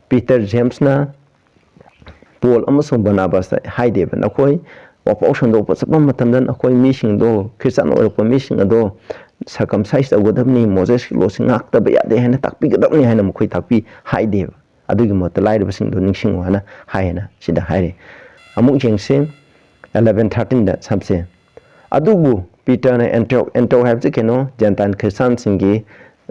ꯄꯤꯇꯔ, ꯖꯦꯝꯁꯅ ꯄꯣꯜ ꯑꯃꯁꯨꯡ ꯕꯔꯅꯥꯕꯥꯁꯇ ꯍꯥꯏꯗꯦꯕ, ꯅꯈꯣꯏ ꯋꯥꯄꯥꯎ ꯁꯟꯗꯣꯛꯄ ꯆꯠꯄ ꯃꯇꯝꯗ ꯅꯈꯣꯏ ꯃꯤꯁꯤꯡꯗꯣ, ꯈ꯭ꯔꯤꯁꯇꯥꯟ ꯑꯣꯏꯔꯛꯄ ꯃꯤꯁꯤꯡ ꯑꯗꯣ circumcise ꯇꯧꯒꯗꯕꯅꯤ, ꯃꯣꯖꯦꯁꯀꯤ ꯂꯣꯁꯤ ꯉꯥꯛꯇꯕ ꯌꯥꯗꯦ ꯍꯥꯏꯅ ꯇꯥꯛꯄꯤꯒꯗꯕꯅꯤ ꯍꯥꯏꯅ ꯃꯈꯣꯏ ꯇꯥꯛꯄꯤ ꯍꯥꯏꯗꯦꯕ꯫ ꯑꯗꯨꯒꯤ ꯃꯍꯨꯠꯇ ꯂꯥꯏꯔꯕꯁꯤꯡꯗꯣ ꯅꯤꯡꯁꯤꯡꯉꯨ ꯍꯥꯏꯅ ꯍꯥꯏꯌꯦꯅ ꯁꯤꯗ ꯍꯥꯏꯔꯤ꯫ ꯑꯃꯨꯛ ꯌꯦꯡꯁꯤ, eleven thirteenꯗ ꯁꯝꯁꯦ꯫ ꯑꯗꯨꯕꯨ ꯄꯤꯇꯔꯅ ꯑꯦꯟꯇꯤꯌꯣꯛ, ꯑꯦꯟꯇꯤꯌꯣꯛ ꯍꯥꯏꯕꯁꯤ ꯀꯩꯅꯣ? ꯖꯦꯟꯇꯥꯏꯜ ꯈ꯭ꯔꯤꯁꯇꯥꯟꯁꯤꯡꯒꯤ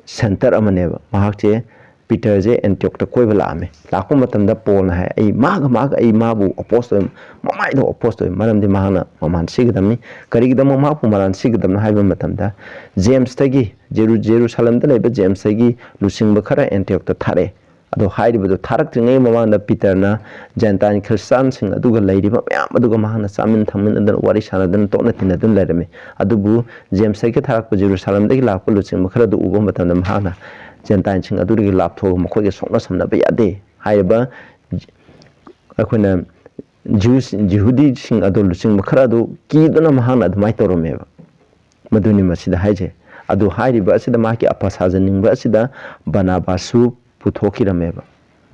center ꯑꯃꯅꯦꯕ꯫ ꯃꯍꯥꯛꯁꯦ, ꯄꯤꯇꯔꯁꯦ ꯑꯦꯟꯇꯤꯌꯣꯛꯇ ꯀꯣꯏꯕ ꯂꯥꯛꯑꯝꯃꯦ꯫ ꯂꯥꯛꯄ ꯃꯇꯝꯗ ꯄꯣꯜꯅ ꯍꯥꯏ, "ꯑꯩ ꯃꯥꯒ, ꯃꯥꯒ ꯑꯩ ꯃꯥꯕꯨ oppose ꯇꯧꯏ, ꯃꯃꯥꯏꯗ oppose ꯇꯧꯏ, ꯃꯔꯝꯗꯤ ꯃꯍꯥꯛꯅ ꯃꯃꯥꯟ ꯁꯤꯒꯗꯕꯅꯤ"꯫ ꯀꯔꯤꯒꯤꯗꯃꯛ ꯃꯍꯥꯛꯄꯨ ꯃꯔꯥꯟ ꯁꯤꯒꯗꯕꯅꯣ ꯍꯥꯏꯕ ꯃꯇꯝꯗ, ꯖꯦꯝꯁꯇꯒꯤ, ꯖꯦꯔꯨ-, ꯖꯦꯔꯨꯁꯥꯂꯦꯝꯗ ꯂꯩꯕ ꯖꯦꯝꯁꯇꯒꯤ ꯂꯨꯆꯤꯡꯕ ꯈꯔ ꯑꯦꯟꯇꯤꯌꯣꯛꯇ ꯊꯥꯔꯛꯑꯦ꯫ ꯑꯗꯣ ꯍꯥꯏꯔꯤꯕꯗꯨ ꯊꯥꯔꯛꯇ꯭ꯔꯤꯉꯩ ꯃꯃꯥꯡꯗ ꯄꯤꯇꯔꯅ ꯖꯦꯟꯇꯥꯏꯟ ꯈ꯭ꯔꯤꯁꯇꯥꯟꯁꯤꯡ ꯑꯗꯨꯒ ꯂꯩꯔꯤꯕ ꯃꯌꯥꯝ ꯑꯗꯨꯒ ꯃꯍꯥꯛꯅ ꯆꯥꯃꯤꯟ ꯊꯛꯃꯤꯟꯅꯗꯅ, ꯋꯥꯔꯤ ꯁꯥꯟꯅꯗꯅ, ꯇꯣꯠꯅ ꯇꯤꯟꯅꯗꯨꯅ ꯂꯩꯔꯝꯃꯤ꯫ ꯑꯗꯨꯕꯨ ꯖꯦꯝꯁꯇꯒꯤ ꯊꯥꯔꯛꯄ ꯖꯦꯔꯨꯁꯥꯂꯦꯝꯗꯒꯤ ꯂꯥꯛꯄ ꯂꯨꯆꯤꯡꯕ ꯈꯔ ꯑꯗꯨ ꯎꯕ ꯃꯇꯝꯗ ꯃꯍꯥꯛꯅ ꯖꯦꯟꯇꯥꯏꯟꯁꯤꯡ ꯑꯗꯨꯗꯒꯤ ꯂꯥꯞꯊꯣꯛꯑꯒ ꯃꯈꯣꯏꯒ ꯁꯣꯛꯅ ꯁꯝꯅꯕ ꯌꯥꯗꯦ ꯍꯥꯏꯔꯤꯕ ꯑꯩꯈꯣꯏꯅ ꯖ꯭ꯌꯨꯁ, ꯖꯤꯍꯨꯗꯤꯁꯤꯡ ꯑꯗꯨ ꯂꯨꯆꯤꯡꯕ ꯈꯔ ꯑꯗꯨ ꯀꯤꯗꯨꯅ ꯃꯍꯥꯛꯅ ꯑꯗꯨꯃꯥꯏꯅ ꯇꯧꯔꯝꯃꯦꯕ꯫ ꯃꯗꯨꯅꯤ ꯃꯁꯤꯗ ꯍꯥꯏꯁꯦ꯫ ꯑꯗꯨ ꯍꯥꯏꯔꯤꯕ ꯑꯁꯤꯗ ꯃꯍꯥꯛꯀꯤ ꯑꯐ ꯁꯥꯖꯅꯤꯡꯕ ꯑꯁꯤꯗ ꯕꯔꯅꯥꯕꯥꯁꯁꯨ ꯄꯨꯊꯣꯛꯈꯤꯔꯝꯃꯦꯕ꯫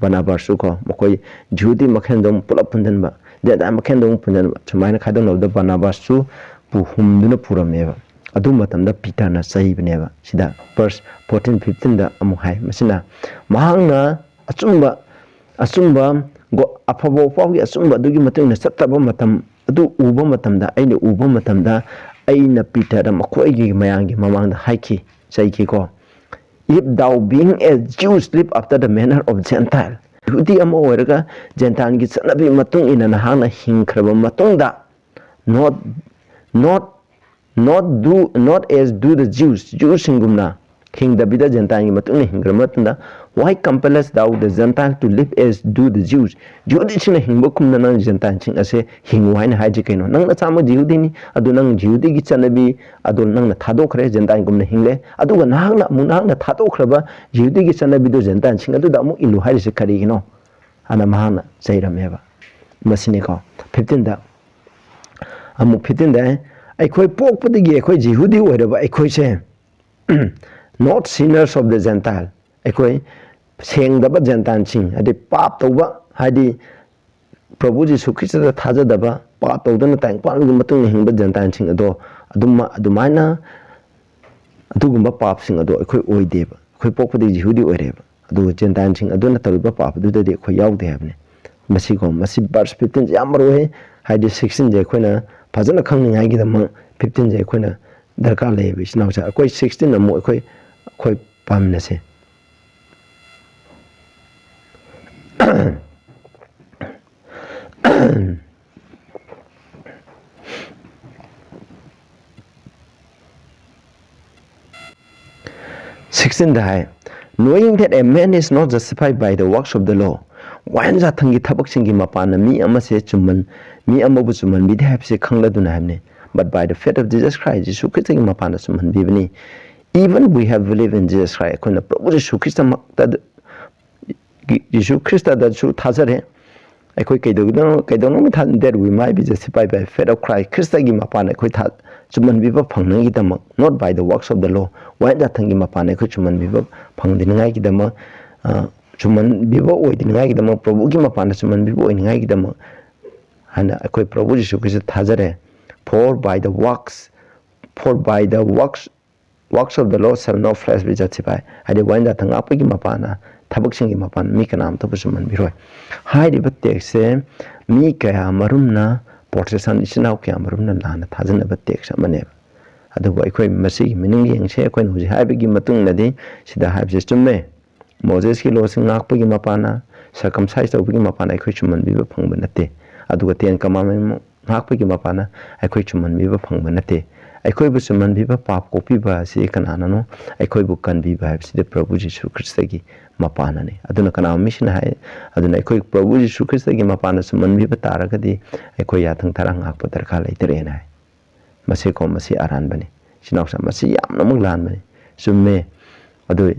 ꯕꯔꯅꯥꯕꯥꯁꯁꯨ ꯀꯣ, ꯃꯈꯣꯏ ꯖꯤꯍꯨꯗꯤ ꯃꯈꯦꯟꯗꯣ ꯑꯃꯨꯛ ꯄꯨꯂꯞ ꯄꯨꯟꯁꯤꯟꯕ, ꯖꯦꯟꯇꯥꯏꯜ ꯃꯈꯦꯟꯗꯣ ꯑꯃꯨꯛ ꯄꯨꯟꯁꯤꯟꯕ, ꯁꯨꯃꯥꯏꯅ ꯈꯥꯏꯗꯣꯛꯅꯕꯗ ꯕꯔꯅꯥꯕꯥꯁꯁꯨ ꯄꯨ-, ꯍꯨꯝꯗꯨꯅ ꯄꯨꯔꯝꯃꯦꯕ꯫ ꯑꯗꯨ ꯃꯇꯝꯗ ꯄꯤꯇꯔꯅ ꯆꯩꯕꯅꯦꯕ꯫ ꯁꯤꯗ verse fourteen fifteenꯗ ꯑꯃꯨꯛ ꯍꯥꯏ, ꯃꯁꯤꯅ ꯃꯍꯥꯛꯅ ꯑꯆꯨꯝꯕ, ꯑꯆꯨꯝꯕ ꯒꯣ-, ꯑꯐꯕ ꯋꯥꯐꯥꯎꯒꯤ ꯑꯆꯨꯝꯕ ꯑꯗꯨꯒꯤ ꯃꯇꯨꯡ ꯏꯟꯅ ꯆꯠꯇꯕ ꯃꯇꯝ ꯑꯗꯨ ꯎꯕ ꯃꯇꯝꯗ, ꯑꯩꯅ ꯎꯕ ꯃꯇꯝꯗ, ꯑꯩꯅ ꯄꯤꯇꯔꯗ ꯃꯈꯣꯏꯒꯤ ꯃꯌꯥꯝꯒꯤ ꯃꯃꯥꯡꯗ ꯍꯥꯏꯈꯤ, ꯆꯩꯈꯤꯀꯣ, "If thou being a Jew live after the manner of Gentile", ꯌꯍꯨꯗꯤ ꯑꯃ ꯑꯣꯏꯔꯒ ꯖꯦꯟꯇꯥꯏꯜꯒꯤ ꯆꯠꯅꯕꯤ ꯃꯇꯨꯡ ꯏꯟꯅ ꯅꯍꯥꯛꯅ ꯍꯤꯡꯈ꯭ꯔꯕ ꯃꯇꯨꯡꯗ, not, not, not do, not as do the Jews, ꯖ꯭ꯌꯨꯁꯤꯡꯒꯨꯝꯅ ꯍꯤꯡꯗꯕꯤꯗ ꯖꯦꯟꯇꯥꯏꯜꯒꯤ ꯃꯇꯨꯡ ꯏꯟꯅ ꯍꯤꯡꯈ꯭ꯔꯕ ꯃꯇꯨꯡꯗ, "Why compellest thou the Gentile to live as do the Jews?" ꯌꯍꯨꯗꯤꯁꯤꯡꯅ ꯍꯤꯡꯕ ꯀꯨꯝꯅ ꯅꯪ ꯖꯦꯟꯇꯥꯏꯜꯁꯤꯡ ꯑꯁꯦ ꯍꯤꯡꯉꯨ ꯍꯥꯏꯅ ꯍꯥꯏꯁꯤ ꯀꯩꯅꯣ? ꯅꯪ ꯅꯁꯥꯃꯛ ꯖꯤꯍꯨꯗꯤꯅꯤ, ꯑꯗꯨ ꯅꯪ ꯖꯤꯍꯨꯗꯤꯒꯤ ꯆꯠꯅꯕꯤ ꯑꯗꯨ ꯅꯪꯅ ꯊꯥꯗꯣꯛꯈ꯭ꯔꯦ, ꯖꯦꯟꯇꯥꯏꯜꯒꯨꯝꯅ ꯍꯤꯡꯂꯦ, ꯑꯗꯨꯒ ꯅꯍꯥꯛꯅ ꯑꯃꯨꯛ ꯅꯍꯥꯛꯅ ꯊꯥꯗꯣꯛꯈ꯭ꯔꯕ ꯖꯤꯍꯨꯗꯤꯒꯤ ꯆꯠꯅꯕꯤꯗꯨ ꯖꯦꯟꯇꯥꯏꯜꯁꯤꯡ ꯑꯗꯨꯗ ꯑꯃꯨꯛ ꯏꯜꯂꯨ ꯍꯥꯏꯔꯤꯁꯦ ꯀꯔꯤꯒꯤꯅꯣ? ꯑꯅ ꯃꯍꯥꯛꯅ ꯆꯩꯔꯝꯃꯦꯕ꯫ ꯃꯁꯤꯅꯤꯀꯣ, fifteenꯗ, ꯑꯃꯨꯛ fifteenꯗ, "ꯑꯩꯈꯣꯏ ꯄꯣꯛꯄꯗꯒꯤ ꯑꯩꯈꯣꯏ ꯖꯤꯍꯨꯗꯤ ꯑꯣꯏꯔꯕ ꯑꯩꯈꯣꯏꯁꯦ, not sinners of the Gentile", ꯑꯩꯈꯣꯏ ꯁꯦꯡꯗꯕ ꯖꯦꯟꯇꯥꯏꯜꯁꯤꯡ, ꯍꯥꯏꯗꯤ ꯄꯥꯞ ꯇꯧꯕ, ꯍꯥꯏꯗꯤ ꯄ꯭ꯔꯚꯨ ꯖꯤꯁꯨ ꯈ꯭ꯔꯤꯁꯇꯗ ꯊꯥꯖꯗꯕ, ꯄꯥꯞ ꯇꯧꯗꯨꯅ ꯇꯥꯏꯕꯪꯄꯥꯟꯒꯤ ꯃꯇꯨꯡ ꯏꯟꯅ ꯍꯤꯡꯕ ꯖꯦꯟꯇꯥꯏꯜꯁꯤꯡ ꯑꯗꯣ ꯑꯗꯨꯝ, ꯑꯗꯨꯃꯥꯏꯅ ꯑꯗꯨꯒꯨꯝꯕ ꯄꯥꯞꯁꯤꯡ ꯑꯗꯣ ꯑꯩꯈꯣꯏ ꯑꯣꯏꯗꯦꯕ꯫ ꯑꯩꯈꯣꯏ ꯄꯣꯛꯄꯗꯒꯤ ꯖꯤꯍꯨꯗꯤ ꯑꯣꯏꯔꯦꯕ꯫ ꯑꯗꯨꯒ ꯖꯦꯟꯇꯥꯏꯜꯁꯤꯡ ꯑꯗꯨꯅ ꯇꯧꯔꯤꯕ ꯄꯥꯞ ꯑꯗꯨꯗꯗꯤ ꯑꯩꯈꯣꯏ ꯌꯥꯎꯗꯦ ꯍꯥꯏꯕꯅꯤ꯫ ꯃꯁꯤꯀꯣ, ꯃꯁꯤ verse fifteenꯁꯦ ꯌꯥꯝ ꯃꯔꯨ ꯑꯣꯏ꯫ ꯍꯥꯏꯗꯤ sixteenꯁꯦ ꯑꯩꯈꯣꯏꯅ ꯐꯖꯅ ꯈꯪꯅꯤꯡꯉꯥꯏꯒꯤꯗꯃꯛ fifteenꯁꯦ ꯑꯩꯈꯣꯏꯅ ꯗꯔꯀꯥꯔ ꯂꯩꯌꯦꯕ, ꯏꯆꯤꯟ ꯏꯅꯥꯎꯁꯦ꯫ ꯑꯩꯈꯣꯏ sixteen ꯑꯃꯨꯛ ꯑꯩꯈꯣꯏ, ꯑꯩꯈꯣꯏ ꯄꯥꯃꯤꯟꯅꯁꯦ꯫ Sixteenꯗ ꯍꯥꯏ, Knowing that a man is not justified by the works of the law, ꯋꯥꯌꯦꯟ ꯌꯥꯊꯪꯒꯤ ꯊꯕꯛꯁꯤꯡꯒꯤ ꯃꯄꯥꯟꯅ ꯃꯤ ꯑꯃꯁꯦ ꯆꯨꯝꯃꯟ ꯃꯤ ꯑꯃꯕꯨ ꯆꯨꯝꯃꯟꯕꯤꯗꯦ ꯍꯥꯏꯕꯁꯦ ꯈꯪꯂꯗꯨꯅ ꯍꯥꯏꯕꯅꯤ, but by the faith of Jesus Christ, Jesus ꯈ꯭ꯔꯤꯁꯇꯒꯤ ꯃꯄꯥꯟꯅ ꯆꯨꯝꯍꯟꯕꯤꯕꯅꯤ꯫ Even we have believed in Jesus Christ, ꯑꯩꯈꯣꯏꯅ ꯄ꯭ꯔꯚꯨ ꯖꯤꯁꯨ ꯈ꯭ꯔꯤꯁꯇꯃꯛꯇ ꯖꯤꯁꯨ ꯈ꯭ꯔꯤꯁꯇꯗꯁꯨ ꯊꯥꯖꯔꯦ꯫ ꯑꯩꯈꯣꯏ ꯀꯩꯗꯧꯗꯅ ꯀꯩꯗꯧꯅꯕ ꯊꯥ that we might be justified by faith of Christ, ꯈ꯭ꯔꯤꯁꯇꯒꯤ ꯃꯄꯥꯟ ꯑꯩꯈꯣꯏ ꯊꯥ ꯆꯨꯝꯃꯟꯕꯤꯕ ꯐꯪꯅꯉꯥꯏꯒꯤꯗꯃꯛ, not by the works of the law, ꯋꯥꯌꯦꯟ ꯌꯥꯊꯪꯒꯤ ꯃꯄꯥꯟ ꯑꯩꯈꯣꯏ ꯆꯨꯝꯃꯟꯕꯤꯕ ꯐꯪꯗꯅꯉꯥꯏꯒꯤꯗꯃꯛ, ꯑ, ꯆꯨꯝꯃꯟꯕꯤꯕ ꯑꯣꯏꯗꯅꯉꯥꯏꯒꯤꯗꯃꯛ, ꯄ꯭ꯔꯚꯨꯒꯤ ꯃꯄꯥꯟꯗ ꯆꯨꯝꯃꯟꯕꯤꯕ ꯑꯣꯏꯅꯉꯥꯏꯒꯤꯗꯃꯛ ꯍꯥꯏꯅ ꯑꯩꯈꯣꯏ ꯄ꯭ꯔꯚꯨ Jesus Christ ꯊꯥꯖꯔꯦ꯫ For by the works, for by the works works of the law shall no flesh be justified, ꯍꯥꯏꯗꯤ ꯋꯥꯌꯦꯟ ꯌꯥꯊꯪ ꯉꯥꯛꯄꯒꯤ ꯃꯄꯥꯟꯅ, ꯊꯕꯛꯁꯤꯡꯒꯤ ꯃꯄꯥꯟ ꯃꯤ ꯀꯅꯥꯝꯇꯕꯨ ꯆꯨꯝꯍꯟꯕꯤꯔꯣꯏ꯫ ꯍꯥꯏꯔꯤꯕ ꯇꯦꯛꯁꯁꯦ ꯃꯤ ꯀꯌꯥ ꯃꯔꯨꯝꯅ, ꯄ꯭ꯔꯣꯇꯦꯁꯇꯥꯟ ꯏꯆꯤꯟ ꯏꯅꯥꯎ ꯀꯌꯥ ꯃꯔꯨꯝꯅ ꯂꯥꯟꯅ ꯊꯥꯖꯅꯕ ꯇꯦꯛꯁ ꯑꯃꯅꯦꯕ꯫ ꯑꯗꯨꯕꯨ ꯑꯩꯈꯣꯏ ꯃꯁꯤꯒꯤ ꯃꯤꯅꯤꯡ ꯌꯦꯡꯁꯦ꯫ ꯑꯩꯈꯣꯏꯅ ꯍꯧꯖꯤꯛ ꯍꯥꯏꯕꯒꯤ ꯃꯇꯨꯡꯗꯗꯤ ꯁꯤꯗ ꯍꯥꯏꯕꯁꯦ ꯆꯨꯝꯃꯦ꯫ ꯃꯣꯖꯦꯁꯀꯤ ꯂꯣꯁꯤ ꯉꯥꯛꯄꯒꯤ ꯃꯄꯥꯟꯅ, ꯁꯔꯀꯝꯁꯥꯏꯁ ꯇꯧꯕꯒꯤ ꯃꯄꯥꯟꯅ ꯑꯩꯈꯣꯏ ꯆꯨꯝꯍꯟꯕꯤꯕ ꯐꯪꯕ ꯅꯠꯇꯦ꯫ ꯑꯗꯨꯒ ꯇꯦꯟ ꯀꯃꯥꯟꯃꯦꯟ ꯉꯥꯛꯄꯒꯤ ꯃꯄꯥꯟꯅ ꯑꯩꯈꯣꯏ ꯆꯨꯝꯍꯟꯕꯤꯕ ꯐꯪꯕ ꯅꯠꯇꯦ꯫ ꯑꯩꯈꯣꯏꯕꯨ ꯆꯨꯝꯍꯟꯕꯤꯕ, ꯄꯥꯞ ꯀꯣꯛꯄꯤꯕ ꯑꯁꯤ ꯀꯅꯥꯅꯅꯣ? ꯑꯩꯈꯣꯏꯕꯨ ꯀꯟꯕꯤꯕ ꯍꯥꯏꯕꯁꯤꯗꯤ ꯄ꯭ꯔꯚꯨ ꯖꯤꯁꯨ ꯈ꯭ꯔꯤꯁꯇꯒꯤ ꯃꯄꯥꯟꯅꯅꯤ꯫ ꯑꯗꯨꯅ ꯀꯅꯥꯒꯨꯝꯕ ꯃꯤꯁꯤꯅ ꯍꯥꯏ, ꯑꯗꯨꯅ ꯑꯩꯈꯣꯏ ꯄ꯭ꯔꯚꯨ ꯖꯤꯁꯨ ꯈ꯭ꯔꯤꯁꯇꯒꯤ ꯃꯄꯥꯟꯅ ꯆꯨꯝꯍꯟꯕꯤꯕ ꯇꯥꯔꯒꯗꯤ ꯑꯩꯈꯣꯏ ꯌꯥꯊꯪ ꯇꯔꯥ ꯉꯥꯛꯄ ꯗꯔꯀꯥꯔ ꯂꯩꯇꯔꯦꯅ ꯍꯥꯏ꯫ ꯃꯁꯤꯀꯣ, ꯃꯁꯤ ꯑꯔꯥꯟꯕꯅꯤ꯫ ꯏꯆꯤꯟ ꯏꯅꯥꯎꯁꯥ, ꯃꯁꯤ ꯌꯥꯝꯅꯃꯛ ꯂꯥꯟꯕꯅꯤ꯫ ꯆꯨꯝꯃꯦ꯫ ꯑꯗꯨ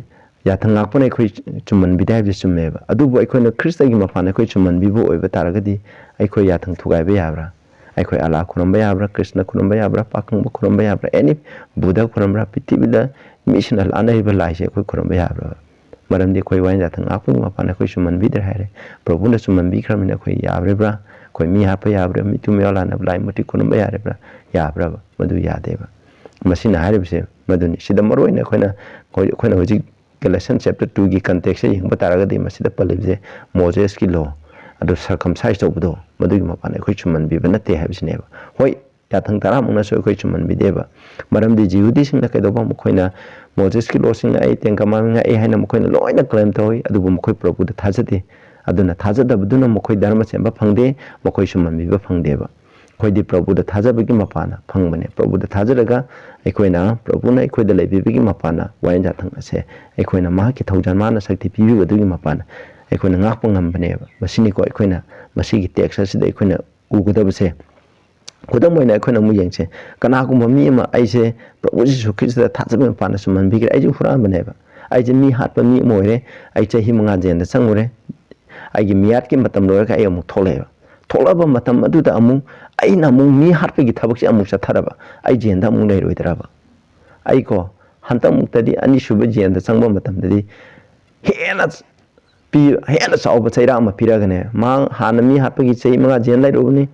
ꯌꯥꯊꯪ ꯉꯥꯛꯄꯅ ꯑꯩꯈꯣꯏ ꯆꯨꯝꯍꯟꯕꯤꯗꯦ ꯍꯥꯏꯕꯁꯤ ꯆꯨꯝꯃꯦꯕ꯫ ꯑꯗꯨꯕꯨ ꯑꯩꯈꯣꯏꯅ ꯈ꯭ꯔꯤꯁꯇꯒꯤ ꯃꯄꯥꯟꯗ ꯑꯩꯈꯣꯏ ꯆꯨꯝꯍꯟꯕꯤꯕ ꯑꯣꯏꯕ ꯇꯥꯔꯒꯗꯤ ꯑꯩꯈꯣꯏ ꯌꯥꯊꯪ ꯊꯨꯒꯥꯏꯕ ꯌꯥꯕ꯭ꯔꯥ? ꯑꯩꯈꯣꯏ ꯑꯂꯥ ꯈꯨꯔꯨꯝꯕ ꯌꯥꯕ꯭ꯔꯥ? ꯀ꯭ꯔꯤꯁꯅ ꯈꯨꯔꯨꯝꯕ ꯌꯥꯕ꯭ꯔꯥ? ꯄꯥꯈꯪꯕ ꯈꯨꯔꯨꯝꯕ ꯌꯥꯕ꯭ꯔꯥ? ꯑꯦꯅꯤ ꯕꯨꯙ ꯈꯨꯔꯨꯝꯕ꯭ꯔꯥ? ꯄ꯭ꯔꯤꯊꯤꯕꯤꯗ ꯃꯤꯁꯤꯡꯅ ꯂꯥꯠꯅꯔꯤꯕ ꯂꯥꯏꯁꯦ ꯑꯩꯈꯣꯏ ꯈꯨꯔꯨꯝꯕ ꯌꯥꯕ꯭ꯔꯥ? ꯃꯔꯝꯗꯤ ꯑꯩꯈꯣꯏ ꯋꯥꯌꯦꯟ ꯌꯥꯊꯪ ꯉꯥꯛꯄꯒꯤ ꯃꯄꯥꯟꯗ ꯑꯩꯈꯣꯏ ꯆꯨꯝꯍꯟꯕꯤꯗ꯭ꯔꯦ ꯍꯥꯏꯔꯦ꯫ ꯄ꯭ꯔꯚꯨꯅ ꯆꯨꯝꯍꯟꯕꯤꯈ꯭ꯔꯕꯅꯤꯅ ꯑꯩꯈꯣꯏ ꯌꯥꯔꯤꯕ꯭ꯔꯥ? ꯑꯩꯈꯣꯏ ꯃꯤ ꯍꯥꯠꯄ ꯌꯥꯕ꯭ꯔꯥ? ꯃꯤꯇꯨꯝ ꯃꯤꯑꯣꯜ ꯂꯥꯟꯅꯕ ꯂꯥꯏ ꯃꯨꯔꯇꯤ ꯈꯨꯔꯨꯝꯕ ꯌꯥꯔꯤꯕ꯭ꯔꯥ? ꯌꯥꯕ꯭ꯔꯕ? ꯃꯗꯨ ꯌꯥꯗꯦꯕ꯫ ꯃꯁꯤꯅ ꯍꯥꯏꯔꯤꯕꯁꯦ ꯃꯗꯨꯅꯤ꯫ ꯁꯤꯗ ꯃꯔꯨ ꯑꯣꯏꯅ ꯑꯩꯈꯣꯏꯅ ꯍꯧꯖꯤꯛ, ꯑꯩꯈꯣꯏꯅ ꯍꯧꯖꯤꯛ Galatians chapter two ꯒꯤ context ꯁꯦ ꯌꯦꯡꯕ ꯇꯥꯔꯒꯗꯤ ꯃꯁꯤꯗ ꯄꯜꯂꯤꯕꯁꯦ ꯃꯣꯖꯦꯁꯀꯤ law, ꯑꯗꯨ circumcise ꯇꯧꯕꯗꯣ, ꯃꯗꯨꯒꯤ ꯃꯄꯥꯟꯗ ꯑꯩꯈꯣꯏ ꯆꯨꯝꯍꯟꯕꯤꯕ ꯅꯠꯇꯦ ꯍꯥꯏꯕꯁꯤꯅꯦꯕ꯫ ꯍꯣꯏ, ꯌꯥꯊꯪ ꯇꯔꯥꯃꯨꯛꯅꯁꯨ ꯑꯩꯈꯣꯏ ꯆꯨꯝꯍꯟꯕꯤꯗꯦꯕ꯫ ꯃꯔꯝꯗꯤ ꯖꯤꯍꯨꯗꯤꯁꯤꯡꯅ ꯀꯩꯗꯧꯕ? ꯃꯈꯣꯏꯅ ꯃꯣꯖꯦꯁꯀꯤ law ꯁꯤꯡ ꯉꯥꯛꯏ, Ten Commandment ꯉꯥꯛꯏ ꯍꯥꯏꯅ ꯃꯈꯣꯏꯅ ꯂꯣꯏꯅ claim ꯇꯧꯏ, ꯑꯗꯨꯕꯨ ꯃꯈꯣꯏ ꯄ꯭ꯔꯚꯨꯗ ꯊꯥꯖꯗꯦ꯫ ꯑꯗꯨꯅ ꯊꯥꯖꯗꯕꯗꯨꯅ ꯃꯈꯣꯏ ꯙꯔꯃ ꯆꯦꯟꯕ ꯐꯪꯗꯦ, ꯃꯈꯣꯏ ꯆꯨꯝꯍꯟꯕꯤꯕ ꯐꯪꯗꯦꯕ꯫ ꯑꯩꯈꯣꯏꯗꯤ ꯄ꯭ꯔꯚꯨꯗ ꯊꯥꯖꯕꯒꯤ ꯃꯄꯥꯟꯅ ꯐꯪꯕꯅꯦ꯫ ꯄ꯭ꯔꯚꯨꯗ ꯊꯥꯖꯔꯒ ꯑꯩꯈꯣꯏꯅ, ꯄ꯭ꯔꯚꯨꯅ ꯑꯩꯈꯣꯏꯗ ꯂꯩꯕꯤꯕꯒꯤ ꯃꯄꯥꯟꯅ, ꯋꯥꯌꯦꯜ ꯌꯥꯊꯪ ꯑꯁꯦ ꯑꯩꯈꯣꯏꯅ ꯃꯍꯥꯛꯀꯤ ꯊꯧꯖꯥꯜ, ꯃꯥꯅ ꯁꯛꯇꯤ ꯄꯤꯕꯤꯕꯗꯨꯒꯤ ꯃꯄꯥꯟꯅ ꯑꯩꯈꯣꯏꯅ ꯉꯥꯛꯄ ꯉꯝꯕꯅꯦꯕ꯫ ꯃꯁꯤꯅꯤꯀꯣ ꯑꯩꯈꯣꯏꯅ ꯃꯁꯤꯒꯤ text ꯑꯁꯤꯗ ꯑꯩꯈꯣꯏꯅ ꯎꯒꯗꯕꯁꯦ꯫ ꯈꯨꯗꯝ ꯑꯣꯏꯅ ꯑꯩꯈꯣꯏꯅ ꯑꯃꯨꯛ ꯌꯦꯡꯁꯦ꯫ ꯀꯅꯥꯒꯨꯝꯕ ꯃꯤ ꯑꯃ, "ꯑꯩꯁꯦ ꯄ꯭ꯔꯚꯨ ꯖꯤꯁꯨ ꯈ꯭ꯔꯤꯁꯇꯗ ꯊꯥꯖꯕꯒꯤ ꯃꯄꯥꯟꯗ ꯁꯨꯝꯍꯟꯕꯤꯈ꯭ꯔꯦ, ꯑꯩꯁꯦ ꯍꯨꯔꯥꯟꯕꯅꯦꯕ, ꯑꯩꯁꯦ ꯃꯤ ꯍꯥꯠꯄ ꯃꯤ ꯑꯃ ꯑꯣꯏꯔꯦ, ꯑꯩ ꯆꯍꯤ ꯃꯉꯥ ꯖꯦꯜꯗ ꯆꯪꯉꯨꯔꯦ, ꯑꯩꯒꯤ ꯃꯤꯌꯥꯠꯀꯤ ꯃꯇꯝ ꯂꯣꯏꯔꯒ ꯑꯩ ꯑꯃꯨꯛ ꯊꯣꯛꯂꯛꯑꯦꯕ꯫ ꯊꯣꯛꯂꯛꯑꯕ ꯃꯇꯝ ꯑꯗꯨꯗ ꯑꯃꯨꯛ ꯑꯩꯅ ꯑꯃꯨꯛ ꯃꯤ ꯍꯥꯠꯄꯒꯤ ꯊꯕꯛꯁꯦ ꯑꯃꯨꯛ ꯆꯠꯊꯔꯕ, ꯑꯩ ꯖꯦꯜꯗ ꯑꯃꯨꯛ ꯂꯩꯔꯣꯏꯗ꯭ꯔꯕ?" ꯑꯩꯀꯣ ꯍꯟꯇꯛꯃꯨꯛꯇꯗꯤ ꯑꯅꯤꯁꯨꯕ ꯖꯦꯜꯗ ꯆꯪꯕ ꯃꯇꯝꯗꯗꯤ ꯍꯦꯟꯅ ꯄꯤ-, ꯍꯦꯟꯅ ꯆꯥꯎꯕ ꯆꯩꯔꯥꯛ ꯑꯃ ꯄꯤꯔꯒꯅꯦ, ꯃꯥ ꯍꯥꯟꯅ ꯃꯤ ꯍꯥꯠꯄꯒꯤ ꯆꯍꯤ ꯃꯉꯥ ꯖꯦꯜ ꯂꯩꯔꯨꯕꯅꯤ,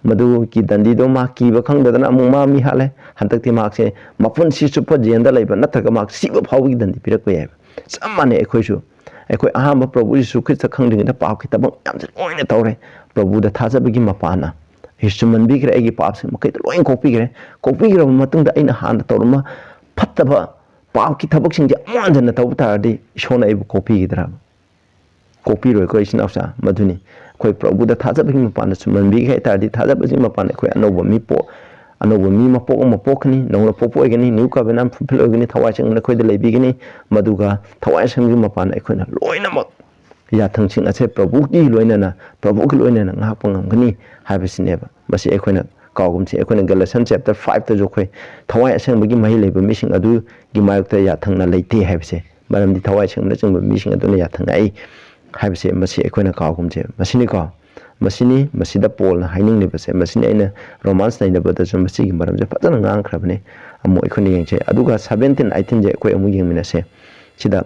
ꯃꯗꯨꯒꯤ ꯗꯟꯗꯤꯗꯣ ꯃꯥ ꯀꯤꯕ ꯈꯪꯗꯗꯅ ꯑꯃꯨꯛ ꯃꯥ ꯃꯤ ꯍꯥꯠꯂꯦ꯫ ꯍꯟꯗꯛꯇꯤ ꯃꯍꯥꯛꯁꯦ ꯃꯄꯨꯟꯁꯤ ꯆꯨꯞꯄ ꯖꯦꯜꯗ ꯂꯩꯕ ꯅꯠꯇ꯭ꯔꯒ ꯃꯍꯥꯛ ꯁꯤꯕ ꯐꯥꯎꯕꯒꯤ ꯗꯟꯗꯤ ꯄꯤꯔꯛꯄ ꯌꯥꯏꯕ꯫ ꯆꯞ ꯃꯥꯟꯅꯩ ꯑꯩꯈꯣꯏꯁꯨ꯫ ꯑꯩꯈꯣꯏ ꯑꯍꯥꯟꯕ ꯄ꯭ꯔꯚꯨ ꯖꯤꯁꯨ ꯈ꯭ꯔꯤꯁꯇ ꯈꯪꯗ꯭ꯔꯤꯉꯩꯗ ꯄꯥꯞꯀꯤ ꯊꯕꯛ ꯃꯌꯥꯝꯁꯦ ꯂꯣꯏꯅ ꯇꯧꯔꯦ꯫ ꯄ꯭ꯔꯚꯨꯗ ꯊꯥꯖꯕꯒꯤ ꯃꯄꯥꯟꯅ ꯆꯨꯝꯃꯟꯕꯤꯈ꯭ꯔꯦ, ꯑꯩꯒꯤ ꯄꯥꯞꯁꯤꯡ ꯃꯈꯩꯗꯣ ꯂꯣꯏꯅ ꯀꯣꯛꯄꯤꯈ꯭ꯔꯦ꯫ ꯀꯣꯛꯄꯤꯈ꯭ꯔꯕ ꯃꯇꯨꯡꯗ ꯑꯩꯅ ꯍꯥꯟꯅ ꯇꯧꯔꯝꯕ ꯐꯠꯇꯕ ꯄꯥꯞꯀꯤ ꯊꯕꯛꯁꯤꯡꯁꯦ ꯑꯃꯨꯛ ꯍꯟꯖꯟꯅ ꯇꯧꯕ ꯇꯥꯔꯗꯤ ꯏꯁꯣꯔꯅ ꯑꯩꯕꯨ ꯀꯣꯛꯄꯤꯒꯗ꯭ꯔꯥ? ꯀꯣꯛꯄꯤꯔꯣꯏꯀꯣ, ꯏꯆꯤꯟ ꯏꯅꯥꯎꯁꯥ꯫ ꯃꯗꯨꯅꯤ ꯑꯩꯈꯣꯏ ꯄ꯭ꯔꯚꯨꯗ ꯊꯥꯖꯕꯒꯤ ꯃꯄꯥꯟꯗ ꯆꯨꯝꯃꯟꯕꯤꯒꯦ ꯍꯥꯏ ꯇꯥꯔꯗꯤ, ꯊꯥꯖꯕꯁꯤꯒꯤ ꯃꯄꯥꯟꯗ ꯑꯩꯈꯣꯏ ꯑꯅꯧꯕ ꯃꯤꯄꯣꯛ, ꯑꯅꯧꯕ ꯃꯤ ꯃꯄꯣꯛ ꯑꯃ ꯄꯣꯛꯀꯅꯤ, ꯅꯧꯅ ꯄꯣꯛꯄ ꯑꯣꯏꯒꯅꯤ, new covenant fulfill ꯑꯣꯏꯒꯅꯤ, ꯊꯋꯥꯏ ꯁꯦꯡꯕꯅ ꯑꯩꯈꯣꯏꯗ ꯂꯩꯕꯤꯒꯅꯤ꯫ ꯃꯗꯨꯒ ꯊꯋꯥꯏ ꯁꯦꯡꯕꯒꯤ ꯃꯄꯥꯟꯗ ꯑꯩꯈꯣꯏꯅ ꯂꯣꯏꯅꯃꯛ ꯌꯥꯊꯪꯁꯤꯡ ꯑꯁꯦ ꯄ꯭ꯔꯚꯨꯒꯤ ꯂꯣꯏꯅꯅ, ꯄ꯭ꯔꯚꯨꯒꯤ ꯂꯣꯏꯅꯅ ꯉꯥꯛꯄ ꯉꯝꯒꯅꯤ ꯍꯥꯏꯕꯁꯤꯅꯦꯕ꯫ ꯃꯁꯤ ꯑꯩꯈꯣꯏꯅ ꯀꯥꯎꯒꯨꯝꯁꯤ꯫ ꯑꯩꯈꯣꯏꯅ Galatians chapter five ꯇꯁꯨ ꯑꯩꯈꯣꯏ ꯊꯋꯥꯏ ꯑꯁꯦꯡꯕꯒꯤ ꯃꯍꯩ ꯂꯩꯕ ꯃꯤꯁꯤꯡ ꯑꯗꯨꯒꯤ ꯃꯥꯌꯣꯛꯇ ꯌꯥꯊꯪꯅ ꯂꯩꯇꯦ ꯍꯥꯏꯕꯁꯦ, ꯃꯔꯝꯗꯤ ꯊꯋꯥꯏ ꯑꯁꯦꯡꯕꯅꯆꯤꯡꯕ ꯃꯤꯁꯤꯡ ꯑꯗꯨꯅ ꯌꯥꯊꯪ ꯉꯥꯛꯏ ꯍꯥꯏꯕꯁꯦ, ꯃꯁꯤ ꯑꯩꯈꯣꯏꯅ ꯀꯥꯎꯒꯨꯝꯁꯦ꯫ ꯃꯁꯤꯅꯤꯀꯣ, ꯃꯁꯤꯅꯤ, ꯃꯁꯤꯗ ꯄꯣꯜꯅ ꯍꯥꯏꯅꯤꯡꯂꯤꯕꯁꯦ꯫ ꯃꯁꯤꯅꯤ ꯑꯩꯅ Romans ꯅꯩꯅꯕꯗꯁꯨ ꯃꯁꯤꯒꯤ ꯃꯔꯝꯁꯦ ꯐꯖꯅ ꯉꯥꯡꯈ꯭ꯔꯕꯅꯤ꯫ ꯑꯃꯨꯛ ꯑꯩꯈꯣꯏꯅ ꯌꯦꯡꯁꯦ꯫ ꯑꯗꯨꯒ seventeen, eighteen ꯁꯦ ꯑꯩꯈꯣꯏ ꯑꯃꯨꯛ ꯌꯦꯡꯃꯤꯟꯅꯁꯦ꯫ ꯁꯤꯗ,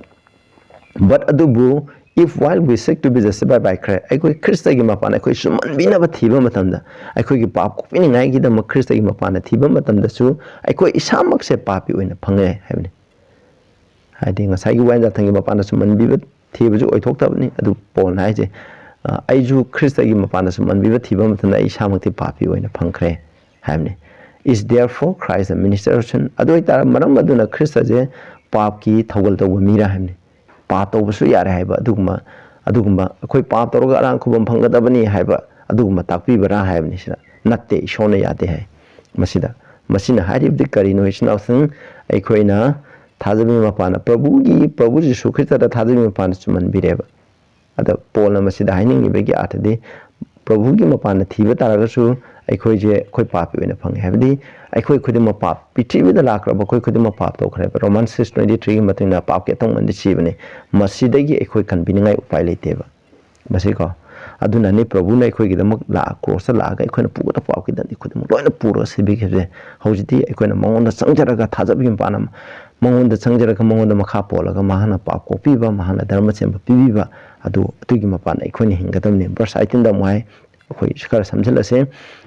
"But ꯑꯗꯨꯕꯨ, if while we seek to be justified by Christ," ꯑꯩꯈꯣꯏ ꯈ꯭ꯔꯤꯁꯇꯒꯤ ꯃꯄꯥꯟ ꯑꯩꯈꯣꯏ ꯆꯨꯝꯍꯟꯕꯤꯅꯕ ꯊꯤꯕ ꯃꯇꯝꯗ, ꯑꯩꯈꯣꯏꯒꯤ ꯄꯥꯞ ꯀꯣꯛꯄꯤꯅꯤꯡꯉꯥꯏꯒꯤꯗꯃꯛ ꯈ꯭ꯔꯤꯁꯇꯒꯤ ꯃꯄꯥꯟꯗ ꯊꯤꯕ ꯃꯇꯝꯗꯁꯨ, ꯑꯩꯈꯣꯏ ꯏꯁꯥꯃꯛꯁꯦ ꯄꯥꯄꯤ ꯑꯣꯏꯅ ꯐꯪꯉꯦ ꯍꯥꯏꯕꯅꯤ꯫ ꯍꯥꯏꯗꯤ ꯉꯁꯥꯏꯒꯤ ꯋꯥꯌꯦꯜ ꯌꯥꯊꯪꯒꯤ ꯃꯄꯥꯟꯗ ꯆꯨꯝꯍꯟꯕꯤꯕ ꯊꯤꯕꯁꯨ ꯑꯣꯏꯊꯣꯛꯇꯕꯅꯤ꯫ ꯑꯗꯨ ꯄꯣꯜꯅ ꯍꯥꯏꯁꯦ, "ꯑ, ꯑꯩꯁꯨ ꯈ꯭ꯔꯤꯁꯇꯒꯤ ꯃꯄꯥꯟꯗ ꯆꯨꯝꯍꯟꯕꯤꯕ ꯊꯤꯕ ꯃꯇꯝꯗ ꯑꯩ ꯏꯁꯥꯃꯛꯇꯤ ꯄꯥꯄꯤ ꯑꯣꯏꯅ ꯐꯪꯈ꯭ꯔꯦ" ꯍꯥꯏꯕꯅꯤ꯫ "Is therefore Christ the minister of sin?" ꯑꯗꯨ ꯑꯣꯏꯇꯥꯔ-, ꯃꯔꯝ ꯑꯗꯨꯅ ꯈ꯭ꯔꯤꯁꯇꯁꯦ ꯄꯥꯞꯀꯤ ꯊꯧꯒꯜ ꯇꯧꯕ ꯃꯤꯔꯥ ꯍꯥꯏꯕꯅꯤ꯫ ꯄꯥꯞ ꯇꯧꯕꯁꯨ ꯌꯥꯔꯦ ꯍꯥꯏꯕ ꯑꯗꯨꯒꯨꯝꯕ, ꯑꯗꯨꯒꯨꯝꯕ ꯑꯩꯈꯣꯏ ꯄꯥꯞ ꯇꯧꯔꯒ ꯑꯔꯥꯡ ꯈꯨꯕꯝ ꯐꯪꯒꯗꯕꯅꯤ ꯍꯥꯏꯕ ꯑꯗꯨꯒꯨꯝꯕ ꯇꯥꯛꯄꯤꯕꯔꯥ ꯍꯥꯏꯕꯅꯤ ꯁꯤꯗ꯫ ꯅꯠꯇꯦ, ꯏꯁꯣꯔꯅ ꯌꯥꯗꯦ ꯍꯥꯏ꯫ ꯃꯁꯤꯗ, ꯃꯁꯤꯅ ꯍꯥꯏꯔꯤꯕꯗꯤ ꯀꯔꯤꯅꯣ? ꯏꯆꯤꯟ ꯏꯅꯥꯎꯁꯤꯡ, ꯑꯩꯈꯣꯏꯅ ꯊꯥꯖꯕꯒꯤ ꯃꯄꯥꯟꯅ, ꯄ꯭ꯔꯚꯨꯒꯤ, ꯄ꯭ꯔꯚꯨ ꯖꯤꯁꯨ ꯈ꯭ꯔꯤꯁꯇꯗ ꯊꯥꯖꯕꯒꯤ ꯃꯄꯥꯟꯅ ꯆꯨꯝꯍꯟꯕꯤꯔꯦꯕ꯫ ꯑꯗ ꯄꯣꯜꯅ ꯃꯁꯤꯗ ꯍꯥꯏꯅꯤꯡꯉꯤꯕꯒꯤ ꯑꯥꯔꯊꯗꯤ, ꯄ꯭ꯔꯚꯨꯒꯤ ꯃꯄꯥꯟꯗ ꯊꯤꯕ ꯇꯥꯔꯒꯁꯨ ꯑꯩꯈꯣꯏꯁꯦ, ꯑꯩꯈꯣꯏ ꯄꯥꯄꯤ ꯑꯣꯏꯅ ꯐꯪꯉꯦ꯫ ꯍꯥꯏꯕꯗꯤ ꯑꯩꯈꯣꯏ ꯈꯨꯗꯤꯡꯃꯛ ꯄꯥꯞ, ꯄ꯭ꯔꯤꯊꯤꯕꯤꯗ ꯂꯥꯛꯈ꯭ꯔꯕ ꯑꯩꯈꯣꯏ ꯈꯨꯗꯤꯡꯃꯛ ꯄꯥꯞ ꯇꯧꯈ꯭ꯔꯦꯕ꯫ ꯔꯣꯃꯟ ꯁꯤꯛꯁ ꯇ꯭ꯋꯦꯟꯇꯤ ꯊ꯭ꯔꯤꯒꯤ ꯃꯇꯨꯡ ꯏꯟꯅ ꯄꯥꯞꯀꯤ ꯑꯇꯧꯃꯟꯗꯤ ꯁꯤꯕꯅꯤ꯫ ꯃꯁꯤꯗꯒꯤ ꯑꯩꯈꯣꯏ ꯀꯟꯕꯤꯅꯤꯡꯉꯥꯏ ꯎꯄꯥꯏ ꯂꯩꯇꯦꯕ꯫ ꯃꯁꯤꯀꯣ, ꯑꯗꯨꯅꯅꯤ ꯄ꯭ꯔꯚꯨꯅ ꯑꯩꯈꯣꯏꯒꯤꯗꯃꯛ ꯂꯥꯛꯑ, ꯀ꯭ꯔꯣꯁꯇ ꯂꯥꯛꯑꯒ ꯑꯩꯈꯣꯏꯅ ꯄꯨꯒꯗꯕ ꯄꯥꯞꯀꯤ ꯗꯟꯗꯤ ꯈꯨꯗꯤꯡꯃꯛ ꯂꯣꯏꯅ ꯄꯨꯔꯒ ꯁꯤꯕꯤꯈꯤꯕꯁꯦ꯫ ꯍꯧꯖꯤꯛꯇꯤ ꯑꯩꯈꯣꯏꯅ ꯃꯉꯣꯟꯗ ꯆꯪꯖꯔꯒ ꯊꯥꯖꯕꯒꯤ ꯃꯄꯥꯟ ꯑꯃ, ꯃꯉꯣꯟꯗ ꯆꯪꯖꯔꯒ ꯃꯉꯣꯟꯗ ꯃꯈꯥ ꯄꯣꯜꯂꯒ ꯃꯍꯥꯛꯅ ꯄꯥꯞ ꯀꯣꯛꯄꯤꯕ, ꯃꯍꯥꯛꯅ ꯙꯔꯃ ꯆꯦꯟꯕ ꯄꯤꯕꯤꯕ, ꯑꯗꯨ, ꯑꯗꯨꯒꯤ ꯃꯄꯥꯟ ꯑꯩꯈꯣꯏꯅ ꯍꯤꯡꯒꯗꯕꯅꯤ꯫ ꯚꯔꯁ ꯑꯩꯠꯇꯤꯟꯗ ꯑꯃꯨꯛ ꯍꯥꯏ, ꯑꯩꯈꯣꯏ ꯈꯔ ꯁꯝꯖꯤꯜꯂꯁꯦ꯫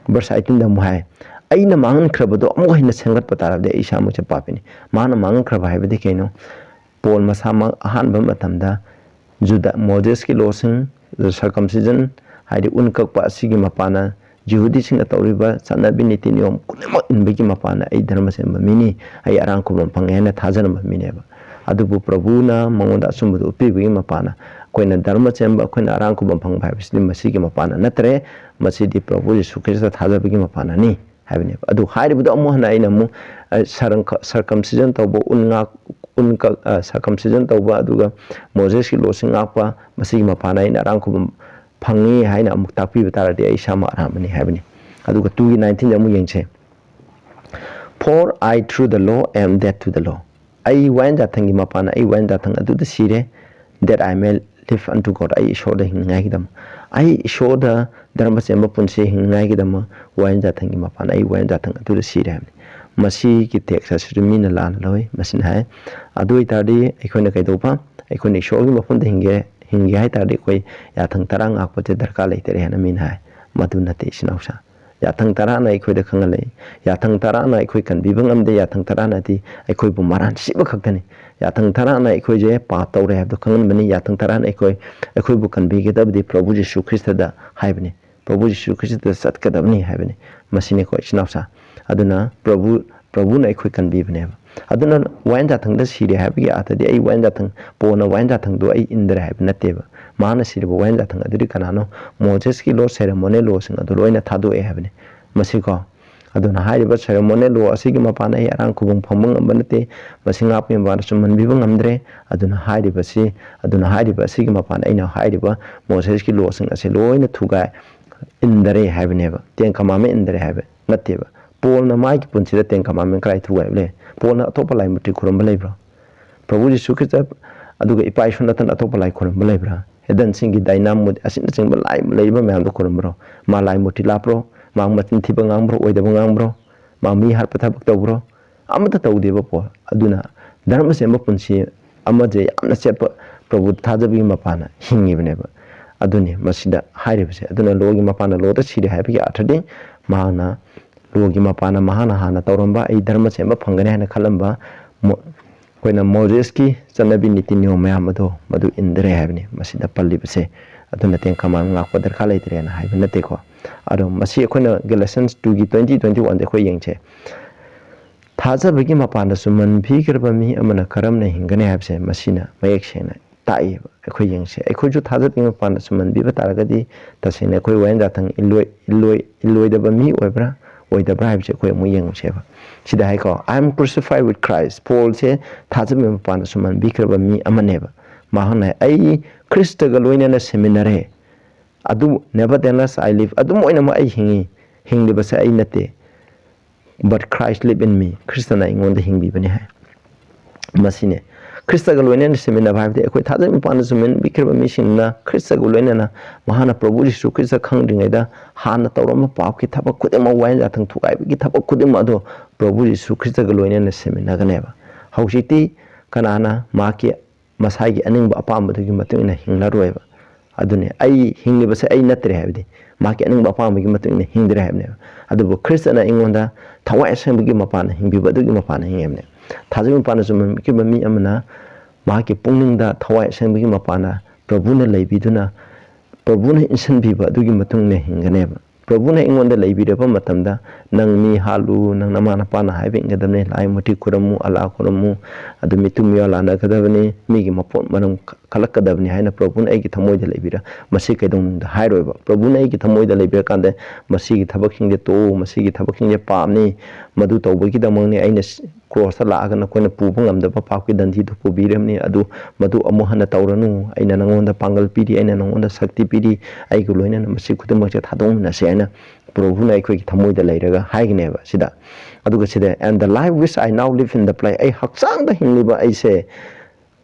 ꯚꯔꯁ ꯑꯩꯠꯇꯤꯟꯗ ꯑꯃꯨꯛ ꯍꯥꯏ, "ꯑꯩꯅ ꯃꯥꯡꯍꯟꯈ꯭ꯔꯕꯗꯣ ꯑꯃꯨꯛ ꯍꯦꯟꯅ ꯁꯦꯝꯒꯠꯄ ꯇꯥꯔꯕꯗꯤ ꯑꯩ ꯏꯁꯥꯃꯛꯁꯦ ꯄꯥꯄꯤꯅꯤ"꯫ ꯃꯥꯅ ꯃꯥꯡꯍꯟꯈ꯭ꯔꯕ ꯍꯥꯏꯕꯗꯤ ꯀꯩꯅꯣ? ꯄꯣꯜ ꯃꯁꯥꯃꯛ ꯑꯍꯥꯟꯕ ꯃꯇꯝꯗ ꯖꯨꯗ, ꯃꯣꯖꯦꯁꯀꯤ ꯂꯣꯁꯤꯡ, circumcision, ꯍꯥꯏꯗꯤ ꯎꯟ ꯀꯛꯄ ꯑꯁꯤꯒꯤ ꯃꯄꯥꯟꯅ ꯖꯤꯍꯨꯗꯤꯁꯤꯡꯅ ꯇꯧꯔꯤꯕ ꯆꯠꯅꯕꯤ ꯅꯤꯇꯤ ꯅꯤꯌꯣꯝ ꯈꯨꯗꯤꯡꯃꯛ ꯏꯟꯕꯒꯤ ꯃꯄꯥꯟꯅ ꯑꯩ ꯙꯔꯃ ꯆꯦꯟꯕ ꯃꯤꯅꯤ, ꯑꯩ ꯑꯔꯥꯡ ꯈꯨꯕꯝ ꯐꯪꯉꯦ ꯍꯥꯏꯅ ꯊꯥꯖꯔꯝꯕ ꯃꯤꯅꯦꯕ꯫ ꯑꯗꯨꯕꯨ ꯄ꯭ꯔꯚꯨꯅ ꯃꯉꯣꯟꯗ ꯑꯆꯨꯝꯕꯗꯨ ꯎꯠꯄꯤꯕꯒꯤ ꯃꯄꯥꯟꯅ ꯑꯩꯈꯣꯏꯅ ꯙꯔꯃ ꯆꯦꯟꯕ, ꯑꯩꯈꯣꯏꯅ ꯑꯔꯥꯡ ꯈꯨꯕꯝ ꯐꯪꯕ ꯍꯥꯏꯕꯁꯤꯗꯤ ꯃꯁꯤꯒꯤ ꯃꯄꯥꯟꯅ ꯅꯠꯇ꯭ꯔꯦ, ꯃꯁꯤꯗꯤ ꯄ꯭ꯔꯚꯨ ꯌꯤꯁꯨ ꯈ꯭ꯔꯤꯁꯇ ꯊꯥꯖꯕꯒꯤ ꯃꯄꯥꯟꯅꯅꯤ ꯍꯥꯏꯕꯅꯦꯕ꯫ ꯑꯗꯨ ꯍꯥꯏꯔꯤꯕꯗꯣ ꯑꯃꯨꯛ ꯍꯟꯅ ꯑꯩꯅ ꯑꯃꯨꯛ, ꯑ, ꯁꯔꯪ-, circumcision ꯇꯧꯕ, ꯎꯟ ꯉꯥꯛ-, ꯎꯟ ꯀꯛ-, ꯑ, circumcision ꯇꯧꯕ, ꯑꯗꯨꯒ ꯃꯣꯖꯦꯁꯀꯤ ꯂꯣꯁꯤꯡ ꯉꯥꯛꯄ, ꯃꯁꯤꯒꯤ ꯃꯄꯥꯟꯅ ꯑꯩꯅ ꯑꯔꯥꯡ ꯈꯨꯕꯝ ꯐꯪꯉꯤ ꯍꯥꯏꯅ ꯑꯃꯨꯛ ꯇꯥꯛꯄꯤꯕ ꯇꯥꯔꯗꯤ ꯑꯩ ꯏꯁꯥꯃꯛ ꯑꯔꯥꯟꯕꯅꯤ ꯍꯥꯏꯕꯅꯤ꯫ ꯑꯗꯨꯒ ꯇꯨꯒꯤ ꯅꯥꯏꯟꯇꯤꯟꯗ ꯑꯃꯨꯛ ꯌꯦꯡꯁꯦ꯫ "For I through the law am dead to the law." ꯑꯩ ꯋꯥꯌꯦꯟ ꯌꯥꯊꯪꯒꯤ ꯃꯄꯥꯟꯅ ꯑꯩ ꯋꯥꯌꯦꯟ ꯌꯥꯊꯪ ꯑꯗꯨꯗ ꯁꯤꯔꯦ, "that I may live unto God." ꯑꯩ ꯏꯁꯣꯔꯗ ꯍꯤꯡꯅꯤꯡꯉꯥꯏꯒꯤꯗꯃꯛ, ꯑꯩ ꯏꯁꯣꯔꯗ ꯙꯔꯃ ꯆꯦꯟꯕ ꯄꯨꯟꯁꯤ ꯍꯤꯡꯅꯤꯡꯉꯥꯏꯒꯤꯗꯃꯛ ꯋꯥꯌꯦꯟ ꯌꯥꯊꯪꯒꯤ ꯃꯄꯥꯟꯅ ꯑꯩ ꯋꯥꯌꯦꯟ ꯌꯥꯊꯪ ꯑꯗꯨꯗ ꯁꯤꯔꯦ ꯍꯥꯏꯕꯅꯤ꯫ ꯃꯁꯤꯒꯤ text ꯑꯁꯤꯁꯨ ꯃꯤꯅ ꯂꯥꯟꯅ ꯂꯧꯏ꯫ ꯃꯁꯤꯅ ꯍꯥꯏ, ꯑꯗꯨ ꯑꯣꯏꯇꯥꯔꯗꯤ ꯑꯩꯈꯣꯏꯅ ꯀꯩꯗꯧꯕ? ꯑꯩꯈꯣꯏꯅ ꯏꯁꯣꯔꯒꯤ ꯃꯐꯝꯗ ꯍꯤꯡꯒꯦ, ꯍꯤꯡꯒꯦ ꯍꯥꯏ ꯇꯥꯔꯗꯤ ꯑꯩꯈꯣꯏ ꯌꯥꯊꯪ ꯇꯔꯥ ꯉꯥꯛꯄꯁꯦ ꯗꯔꯀꯥꯔ ꯂꯩꯇꯔꯦ ꯍꯥꯏꯅ ꯃꯤꯅ ꯍꯥꯏ꯫ ꯃꯗꯨ ꯅꯠꯇꯦ, ꯏꯆꯤꯟ ꯏꯅꯥꯎꯁꯥ꯫ ꯌꯥꯊꯪ ꯇꯔꯥꯅ ꯑꯩꯈꯣꯏꯗ ꯈꯪꯍꯜꯂꯛꯏ꯫ ꯌꯥꯊꯪ ꯇꯔꯥꯅ ꯑꯩꯈꯣꯏ ꯀꯟꯕꯤꯕ ꯉꯝꯗꯦ꯫ ꯌꯥꯊꯪ ꯇꯔꯥꯅꯗꯤ ꯑꯩꯈꯣꯏꯕꯨ ꯃꯔꯥꯟ ꯁꯤꯕ ꯈꯛꯇꯅꯤ꯫ ꯌꯥꯊꯪ ꯇꯔꯥꯅ ꯑꯩꯈꯣꯏꯁꯦ ꯄꯥꯞ ꯇꯧꯔꯦ ꯍꯥꯏꯕꯗꯨ ꯈꯪꯍꯟꯕꯅꯤ꯫ ꯌꯥꯊꯪ ꯇꯔꯥꯅ ꯑꯩꯈꯣꯏ, ꯑꯩꯈꯣꯏꯕꯨ ꯀꯟꯕꯤꯒꯗꯕꯗꯤ ꯄ꯭ꯔꯚꯨ ꯖꯤꯁꯨ ꯈ꯭ꯔꯤꯁꯇꯗ ꯍꯥꯏꯕꯅꯤ꯫ ꯄ꯭ꯔꯚꯨ ꯖꯤꯁꯨ ꯈ꯭ꯔꯤꯁꯇꯗ ꯆꯠꯀꯗꯕꯅꯤ ꯍꯥꯏꯕꯅꯤ꯫ ꯃꯁꯤꯅꯤꯀꯣ, ꯏꯆꯤꯟ ꯏꯅꯥꯎꯁꯥ꯫ ꯑꯗꯨꯅ ꯄ꯭ꯔꯚꯨ ꯄ꯭ꯔꯚꯨꯅ ꯑꯩꯈꯣꯏ ꯀꯟꯕꯤꯕꯅꯦꯕ꯫ ꯑꯗꯨꯅ ꯋꯥꯌꯦꯟ ꯖꯥꯊꯪꯗ ꯁꯤꯔꯦ ꯍꯥꯏꯕꯒꯤ ꯑꯥꯊꯗꯤ ꯑꯩ ꯋꯥꯌꯦꯟ ꯖꯥꯊꯪ, ꯄꯣꯜꯅ ꯋꯥꯌꯦꯟ ꯖꯥꯊꯪꯗꯣ ꯑꯩ ꯏꯟꯗꯔꯦ ꯍꯥꯏꯕ ꯅꯠꯇꯦꯕ꯫ ꯃꯥꯅ ꯁꯤꯔꯤꯕ ꯋꯥꯌꯦꯟ ꯖꯥꯊꯪ ꯑꯗꯨꯗꯤ ꯀꯅꯥꯅꯣ? ꯃꯣꯖꯦꯁꯀꯤ ꯂꯣ, ꯁꯦꯔꯦꯃꯣꯅꯤꯌꯦꯜ ꯂꯣꯁꯤꯡ ꯑꯗꯨ ꯂꯣꯏꯅ ꯊꯥꯗꯣꯛꯑꯦ ꯍꯥꯏꯕꯅꯤ꯫ ꯃꯁꯤꯀꯣ, ꯑꯗꯨꯅ ꯍꯥꯏꯔꯤꯕ ꯁꯦꯔꯦꯃꯣꯅꯤꯌꯦꯜ ꯂꯣ ꯑꯁꯤꯒꯤ ꯃꯄꯥꯟꯅ ꯑꯩ ꯑꯔꯥꯡ ꯈꯨꯕꯝ ꯐꯪꯕ ꯉꯝꯕ ꯅꯠꯇꯦ꯫ ꯃꯁꯤ ꯉꯥꯛꯄꯒꯤ ꯃꯄꯥꯟꯗ ꯁꯨꯝꯍꯟꯕꯤꯕ ꯉꯝꯗ꯭ꯔꯦ꯫ ꯑꯗꯨꯅ ꯍꯥꯏꯔꯤꯕꯁꯤ, ꯑꯗꯨꯅ ꯍꯥꯏꯔꯤꯕ ꯑꯁꯤꯒꯤ ꯃꯄꯥꯟꯗ ꯑꯩꯅ ꯍꯥꯏꯔꯤꯕ ꯃꯣꯁꯦꯁꯀꯤ ꯂꯣꯁꯤꯡ ꯑꯁꯤ ꯂꯣꯏꯅ ꯊꯨꯒꯥꯏ, ꯏꯟꯗꯔꯦ ꯍꯥꯏꯕꯅꯦꯕ꯫ ꯇꯦꯟ ꯀꯃꯥꯟꯃꯦꯟ ꯏꯟꯗꯔꯦ ꯍꯥꯏꯕ ꯅꯠꯇꯦꯕ꯫ ꯄꯣꯜꯅ ꯃꯥꯒꯤ ꯄꯨꯟꯁꯤꯗ ꯇꯦꯟ ꯀꯃꯥꯟꯃꯦꯟ ꯀꯗꯥꯏ ꯊꯨꯒꯥꯏꯕ ꯂꯩ? ꯄꯣꯜꯅ ꯑꯇꯣꯞꯄ ꯂꯥꯏ ꯃꯨꯔꯇꯤ ꯈꯨꯔꯨꯝꯕ ꯂꯩꯕ꯭ꯔꯣ? ꯄ꯭ꯔꯚꯨ ꯖꯤꯁꯨ ꯈ꯭ꯔꯤꯁꯇ ꯑꯗꯨꯒ ꯏꯄꯥ ꯏꯁꯣꯔ ꯅꯠꯇꯅ ꯑꯇꯣꯞꯄ ꯂꯥꯏ ꯈꯨꯔꯨꯝꯕ ꯂꯩꯕ꯭ꯔꯥ? ꯍꯦꯗꯟꯁꯤꯡꯒꯤ ꯗꯥꯏꯅꯥ ꯃꯨꯔꯇꯤ ꯑꯁꯤꯅꯆꯤꯡꯕ ꯂꯥꯏ ꯂꯩꯔꯤꯕ ꯃꯌꯥꯝꯗꯣ ꯈꯨꯔꯨꯝꯕ꯭ꯔꯣ? ꯃꯥ ꯂꯥꯏ ꯃꯨꯔꯇꯤ ꯂꯥꯠꯄ꯭ꯔꯣ? ꯃꯥ ꯃꯆꯤꯟ ꯊꯤꯕ ꯉꯥꯡꯕ꯭ꯔꯣ? ꯑꯣꯏꯗꯕ ꯉꯥꯡꯕ꯭ꯔꯣ? ꯃꯥ ꯃꯤ ꯍꯥꯠꯄ ꯊꯕꯛ ꯇꯧꯕ꯭ꯔꯣ? ꯑꯃꯠꯇ ꯇꯧꯗꯦꯕ ꯄꯣꯜ꯫ ꯑꯗꯨꯅ ꯙꯔꯃ ꯆꯦꯟꯕ ꯄꯨꯟꯁꯤ ꯑꯃꯁꯦ ꯌꯥꯝꯅ ꯆꯦꯠꯄ ꯄ꯭ꯔꯚꯨꯗ ꯊꯥꯖꯕꯒꯤ ꯃꯄꯥꯟꯅ ꯍꯤꯡꯉꯤꯕꯅꯦꯕ꯫ ꯑꯗꯨꯅꯤ ꯃꯁꯤꯗ ꯍꯥꯏꯔꯤꯕꯁꯦ꯫ ꯑꯗꯨꯅ ꯂꯣꯒꯤ ꯃꯄꯥꯟꯅ ꯂꯣꯗ ꯁꯤꯔꯦ ꯍꯥꯏꯕꯒꯤ ꯑꯥꯔꯊꯗꯤ ꯃꯍꯥꯛꯅ ꯂꯣꯒꯤ ꯃꯄꯥꯟꯅ ꯃꯍꯥꯛꯅ ꯍꯥꯟꯅ ꯇꯧꯔꯝꯕ, ꯑꯩ ꯙꯔꯃ ꯆꯦꯟꯕ ꯐꯪꯒꯅꯤ ꯍꯥꯏꯅ ꯈꯜꯂꯝꯕ ꯃꯣ-, ꯑꯩꯈꯣꯏꯅ ꯃꯣꯖꯦꯁꯀꯤ ꯆꯠꯅꯕꯤ ꯅꯤꯇꯤ ꯅꯤꯌꯣꯝ ꯃꯌꯥꯝ ꯑꯗꯣ ꯃꯗꯨ ꯏꯟꯗ꯭ꯔꯦ ꯍꯥꯏꯕꯅꯤ ꯃꯁꯤꯗ ꯄꯜꯂꯤꯕꯁꯦ꯫ ꯑꯗꯨꯅ ꯇꯦꯟ ꯀꯃꯥꯟ ꯉꯥꯛꯄ ꯗꯔꯀꯥꯔ ꯂꯩꯇ꯭ꯔꯦꯅ ꯍꯥꯏꯕ ꯅꯠꯇꯦꯀꯣ꯫ ꯑꯗꯣ ꯃꯁꯤ ꯑꯩꯈꯣꯏꯅ Galatians two ꯒꯤ twenty, twenty-one ꯗ ꯑꯩꯈꯣꯏ ꯌꯦꯡꯁꯦ꯫ ꯊꯥꯖꯕꯒꯤ ꯃꯄꯥꯟꯗ ꯁꯨꯝꯍꯟꯕꯤꯈ꯭ꯔꯕ ꯃꯤ ꯑꯃꯅ ꯀꯔꯝꯅ ꯍꯤꯡꯒꯅꯤ ꯍꯥꯏꯕꯁꯦ ꯃꯁꯤꯅ ꯃꯌꯦꯛ ꯁꯦꯡꯅ ꯇꯥꯛꯏꯕ꯫ ꯑꯩꯈꯣꯏ ꯌꯦꯡꯁꯦ, ꯑꯩꯈꯣꯏꯁꯨ ꯊꯥꯖꯕꯒꯤ ꯃꯄꯥꯟꯗ ꯁꯨꯝꯍꯟꯕꯤꯕ ꯇꯥꯔꯒꯗꯤ ꯇꯁꯦꯡꯅ ꯑꯩꯈꯣꯏ ꯋꯥꯌꯦꯟ ꯖꯥꯊꯪ ꯏꯜꯂꯣꯏ-, ꯏꯜꯂꯣꯏ-, ꯏꯜꯂꯣꯏꯗꯕ ꯃꯤ ꯑꯣꯏꯕ꯭ꯔꯥ, ꯑꯣꯏꯗꯕ꯭ꯔꯥ ꯍꯥꯏꯕꯁꯦ ꯑꯩꯈꯣꯏ ꯑꯃꯨꯛ ꯌꯦꯡꯉꯨꯁꯦꯕ꯫ ꯁꯤꯗ ꯍꯥꯏꯀꯣ, "I am crucified with Christ." ꯄꯣꯜꯁꯦ ꯊꯥꯖꯕꯒꯤ ꯃꯄꯥꯟꯗ ꯁꯨꯝꯍꯟꯕꯤꯈ꯭ꯔꯕ ꯃꯤ ꯑꯃꯅꯦꯕ꯫ ꯃꯍꯥꯛꯅ, "ꯑꯩ ꯈ꯭ꯔꯤꯁꯇꯒ ꯂꯣꯏꯅꯅ ꯁꯤꯃꯤꯟꯅꯔꯦ, ꯑꯗꯨꯕꯨ nevertheless I live, ꯑꯗꯨꯝ ꯑꯣꯏꯅꯃꯛ ꯑꯩ ꯍꯤꯡꯉꯤ, ꯍꯤꯡꯂꯤꯕꯁꯦ ꯑꯩ ꯅꯠꯇꯦ, but Christ live in me, ꯈ꯭ꯔꯤꯁꯇꯅ ꯑꯩꯉꯣꯟꯗ ꯍꯤꯡꯕꯤꯕꯅꯤ" ꯍꯥꯏ꯫ ꯃꯁꯤꯅꯦ꯫ ꯈ꯭ꯔꯤꯁꯇꯒ ꯂꯣꯏꯅꯅ ꯁꯤꯃꯤꯟꯅꯕ ꯍꯥꯏꯕꯗꯤ ꯑꯩꯈꯣꯏ ꯊꯥꯖꯕ ꯃꯄꯥꯟꯗ ꯁꯨꯝꯍꯟꯕꯤꯈ꯭ꯔꯕ ꯃꯤꯁꯤꯡꯅ ꯈ꯭ꯔꯤꯁꯇꯒ ꯂꯣꯏꯅꯅ ꯃꯍꯥꯛꯅ ꯄ꯭ꯔꯚꯨ ꯖꯤꯁꯨ ꯈ꯭ꯔꯤꯁꯇ ꯈꯪꯗ꯭ꯔꯤꯉꯩꯗ ꯍꯥꯟꯅ ꯇꯧꯔꯝꯕ ꯄꯥꯞꯀꯤ ꯊꯕꯛ ꯈꯨꯗꯤꯡꯃꯛ, ꯋꯥꯌꯦꯟ ꯖꯥꯊꯪ ꯊꯨꯒꯥꯏꯕꯒꯤ ꯊꯕꯛ ꯈꯨꯗꯤꯡꯃꯛ ꯑꯗꯣ ꯄ꯭ꯔꯚꯨ ꯖꯤꯁꯨ ꯈ꯭ꯔꯤꯁꯇꯒ ꯂꯣꯏꯅꯅ ꯁꯤꯃꯤꯟꯅꯒꯅꯦꯕ꯫ ꯍꯧꯖꯤꯛꯇꯤ ꯀꯅꯥꯅ ꯃꯍꯥꯛꯀꯤ ꯃꯁꯥꯒꯤ ꯑꯅꯤꯡꯕ ꯑꯄꯥꯝꯕꯗꯨꯒꯤ ꯃꯇꯨꯡ ꯏꯟꯅ ꯍꯤꯡꯂꯔꯣꯏꯕ꯫ ꯑꯗꯨꯅꯤ, ꯑꯩ ꯍꯤꯡꯂꯤꯕꯁꯦ ꯑꯩ ꯅꯠꯇ꯭ꯔꯦ ꯍꯥꯏꯕꯗꯤ ꯃꯍꯥꯛꯀꯤ ꯑꯅꯤꯡꯕ ꯑꯄꯥꯝꯕꯒꯤ ꯃꯇꯨꯡ ꯏꯟꯅ ꯍꯤꯡꯗ꯭ꯔꯦ ꯍꯥꯏꯕꯅꯦꯕ꯫ ꯑꯗꯨꯕꯨ ꯈ꯭ꯔꯤꯁꯇꯅ ꯑꯩꯉꯣꯟꯗ ꯊꯋꯥꯏ ꯑꯁꯦꯡꯕꯒꯤ ꯃꯄꯥꯟꯅ ꯍꯤꯡꯕꯤꯕ ꯑꯗꯨꯒꯤ ꯃꯄꯥꯟꯅ ꯍꯤꯡꯉꯦꯕꯅꯦ꯫ ꯊꯥꯖꯕ ꯃꯄꯥꯟꯅ ꯆꯨꯝꯃꯤꯕ ꯃꯤ ꯑꯃꯅ ꯃꯍꯥꯛꯀꯤ ꯄꯨꯛꯅꯤꯡꯗ ꯊꯋꯥꯏ ꯑꯁꯦꯡꯕꯒꯤ ꯃꯄꯥꯟꯅ ꯄ꯭ꯔꯚꯨꯅ ꯂꯩꯕꯤꯗꯨꯅ, ꯄ꯭ꯔꯚꯨꯅ ꯏꯟꯁꯤꯟꯕꯤꯕ ꯑꯗꯨꯒꯤ ꯃꯇꯨꯡ ꯏꯟꯅ ꯍꯤꯡꯒꯅꯦꯕ꯫ ꯄ꯭ꯔꯚꯨꯅ ꯑꯩꯉꯣꯟꯗ ꯂꯩꯕꯤꯔꯕ ꯃꯇꯝꯗ, ꯅꯪ ꯃꯤ ꯍꯥꯠꯂꯨ, ꯅꯪ ꯅꯃꯥ ꯅꯄꯥꯅ ꯍꯥꯏꯕ ꯏꯟꯒꯗꯕꯅꯤ, ꯂꯥꯏ ꯃꯨꯔꯇꯤ ꯈꯨꯔꯝꯃꯨ, ꯑꯂꯥ ꯈꯨꯔꯝꯃꯨ, ꯑꯗꯨ ꯃꯤꯇꯨꯝ ꯃꯤꯌꯣꯟ ꯂꯥꯟꯅꯒꯗꯕꯅꯤ, ꯃꯤꯒꯤ ꯃꯄꯣꯠ ꯃꯔꯝ ꯈ-, ꯈꯜꯂꯛꯀꯗꯕꯅꯤ ꯍꯥꯏꯅ ꯄ꯭ꯔꯚꯨꯅ ꯑꯩꯒꯤ ꯊꯃꯣꯏꯗ ꯂꯩꯕꯤꯔ, ꯃꯁꯤ ꯀꯩꯗꯧꯅꯨꯡꯗ ꯍꯥꯏꯔꯣꯏꯕ꯫ ꯄ꯭ꯔꯚꯨꯅ ꯑꯩꯒꯤ ꯊꯃꯣꯏꯗ ꯂꯩꯕꯤꯔꯀꯥꯟꯗ, "ꯃꯁꯤꯒꯤ ꯊꯕꯛꯁꯤꯡꯁꯦ ꯇꯣꯛꯎ, ꯃꯁꯤꯒꯤ ꯊꯕꯛꯁꯤꯡꯁꯦ ꯄꯥꯞꯅꯤ, ꯃꯗꯨ ꯇꯧꯕꯒꯤꯗꯃꯛꯅꯤ ꯑꯩꯅ ꯀ꯭ꯔꯣꯁꯇ ꯂꯥꯛꯑꯒ ꯅꯈꯣꯏꯅ ꯄꯨꯕ ꯉꯝꯗꯕ ꯄꯥꯞꯀꯤ ꯗꯟꯗꯤꯗꯨ ꯄꯨꯕꯤꯔꯝꯅꯤ, ꯑꯗꯨ ꯃꯗꯨ ꯑꯃꯨꯛ ꯍꯟꯅ ꯇꯧꯔꯅꯨ, ꯑꯩꯅ ꯅꯉꯣꯟꯗ ꯄꯥꯡꯒꯜ ꯄꯤꯔꯤ, ꯑꯩꯅ ꯅꯉꯣꯟꯗ ꯁꯛꯇꯤ ꯄꯤꯔꯤ, ꯑꯩꯒ ꯂꯣꯏꯅꯅ ꯃꯁꯤ ꯈꯨꯗꯤꯡꯃꯛꯁꯦ ꯊꯥꯗꯣꯛꯃꯤꯟꯅꯁꯦ" ꯍꯥꯏꯅ ꯄ꯭ꯔꯚꯨꯅ ꯑꯩꯈꯣꯏꯒꯤ ꯊꯃꯣꯏꯗ ꯂꯩꯔꯒ ꯍꯥꯏꯒꯅꯦꯕ ꯁꯤꯗ꯫ ꯑꯗꯨꯒ ꯁꯤꯗ, "And the life which I now live in the flesh," ꯑꯩ ꯍꯛꯆꯥꯡꯗ ꯍꯤꯡꯂꯤꯕ ꯑꯩꯁꯦ,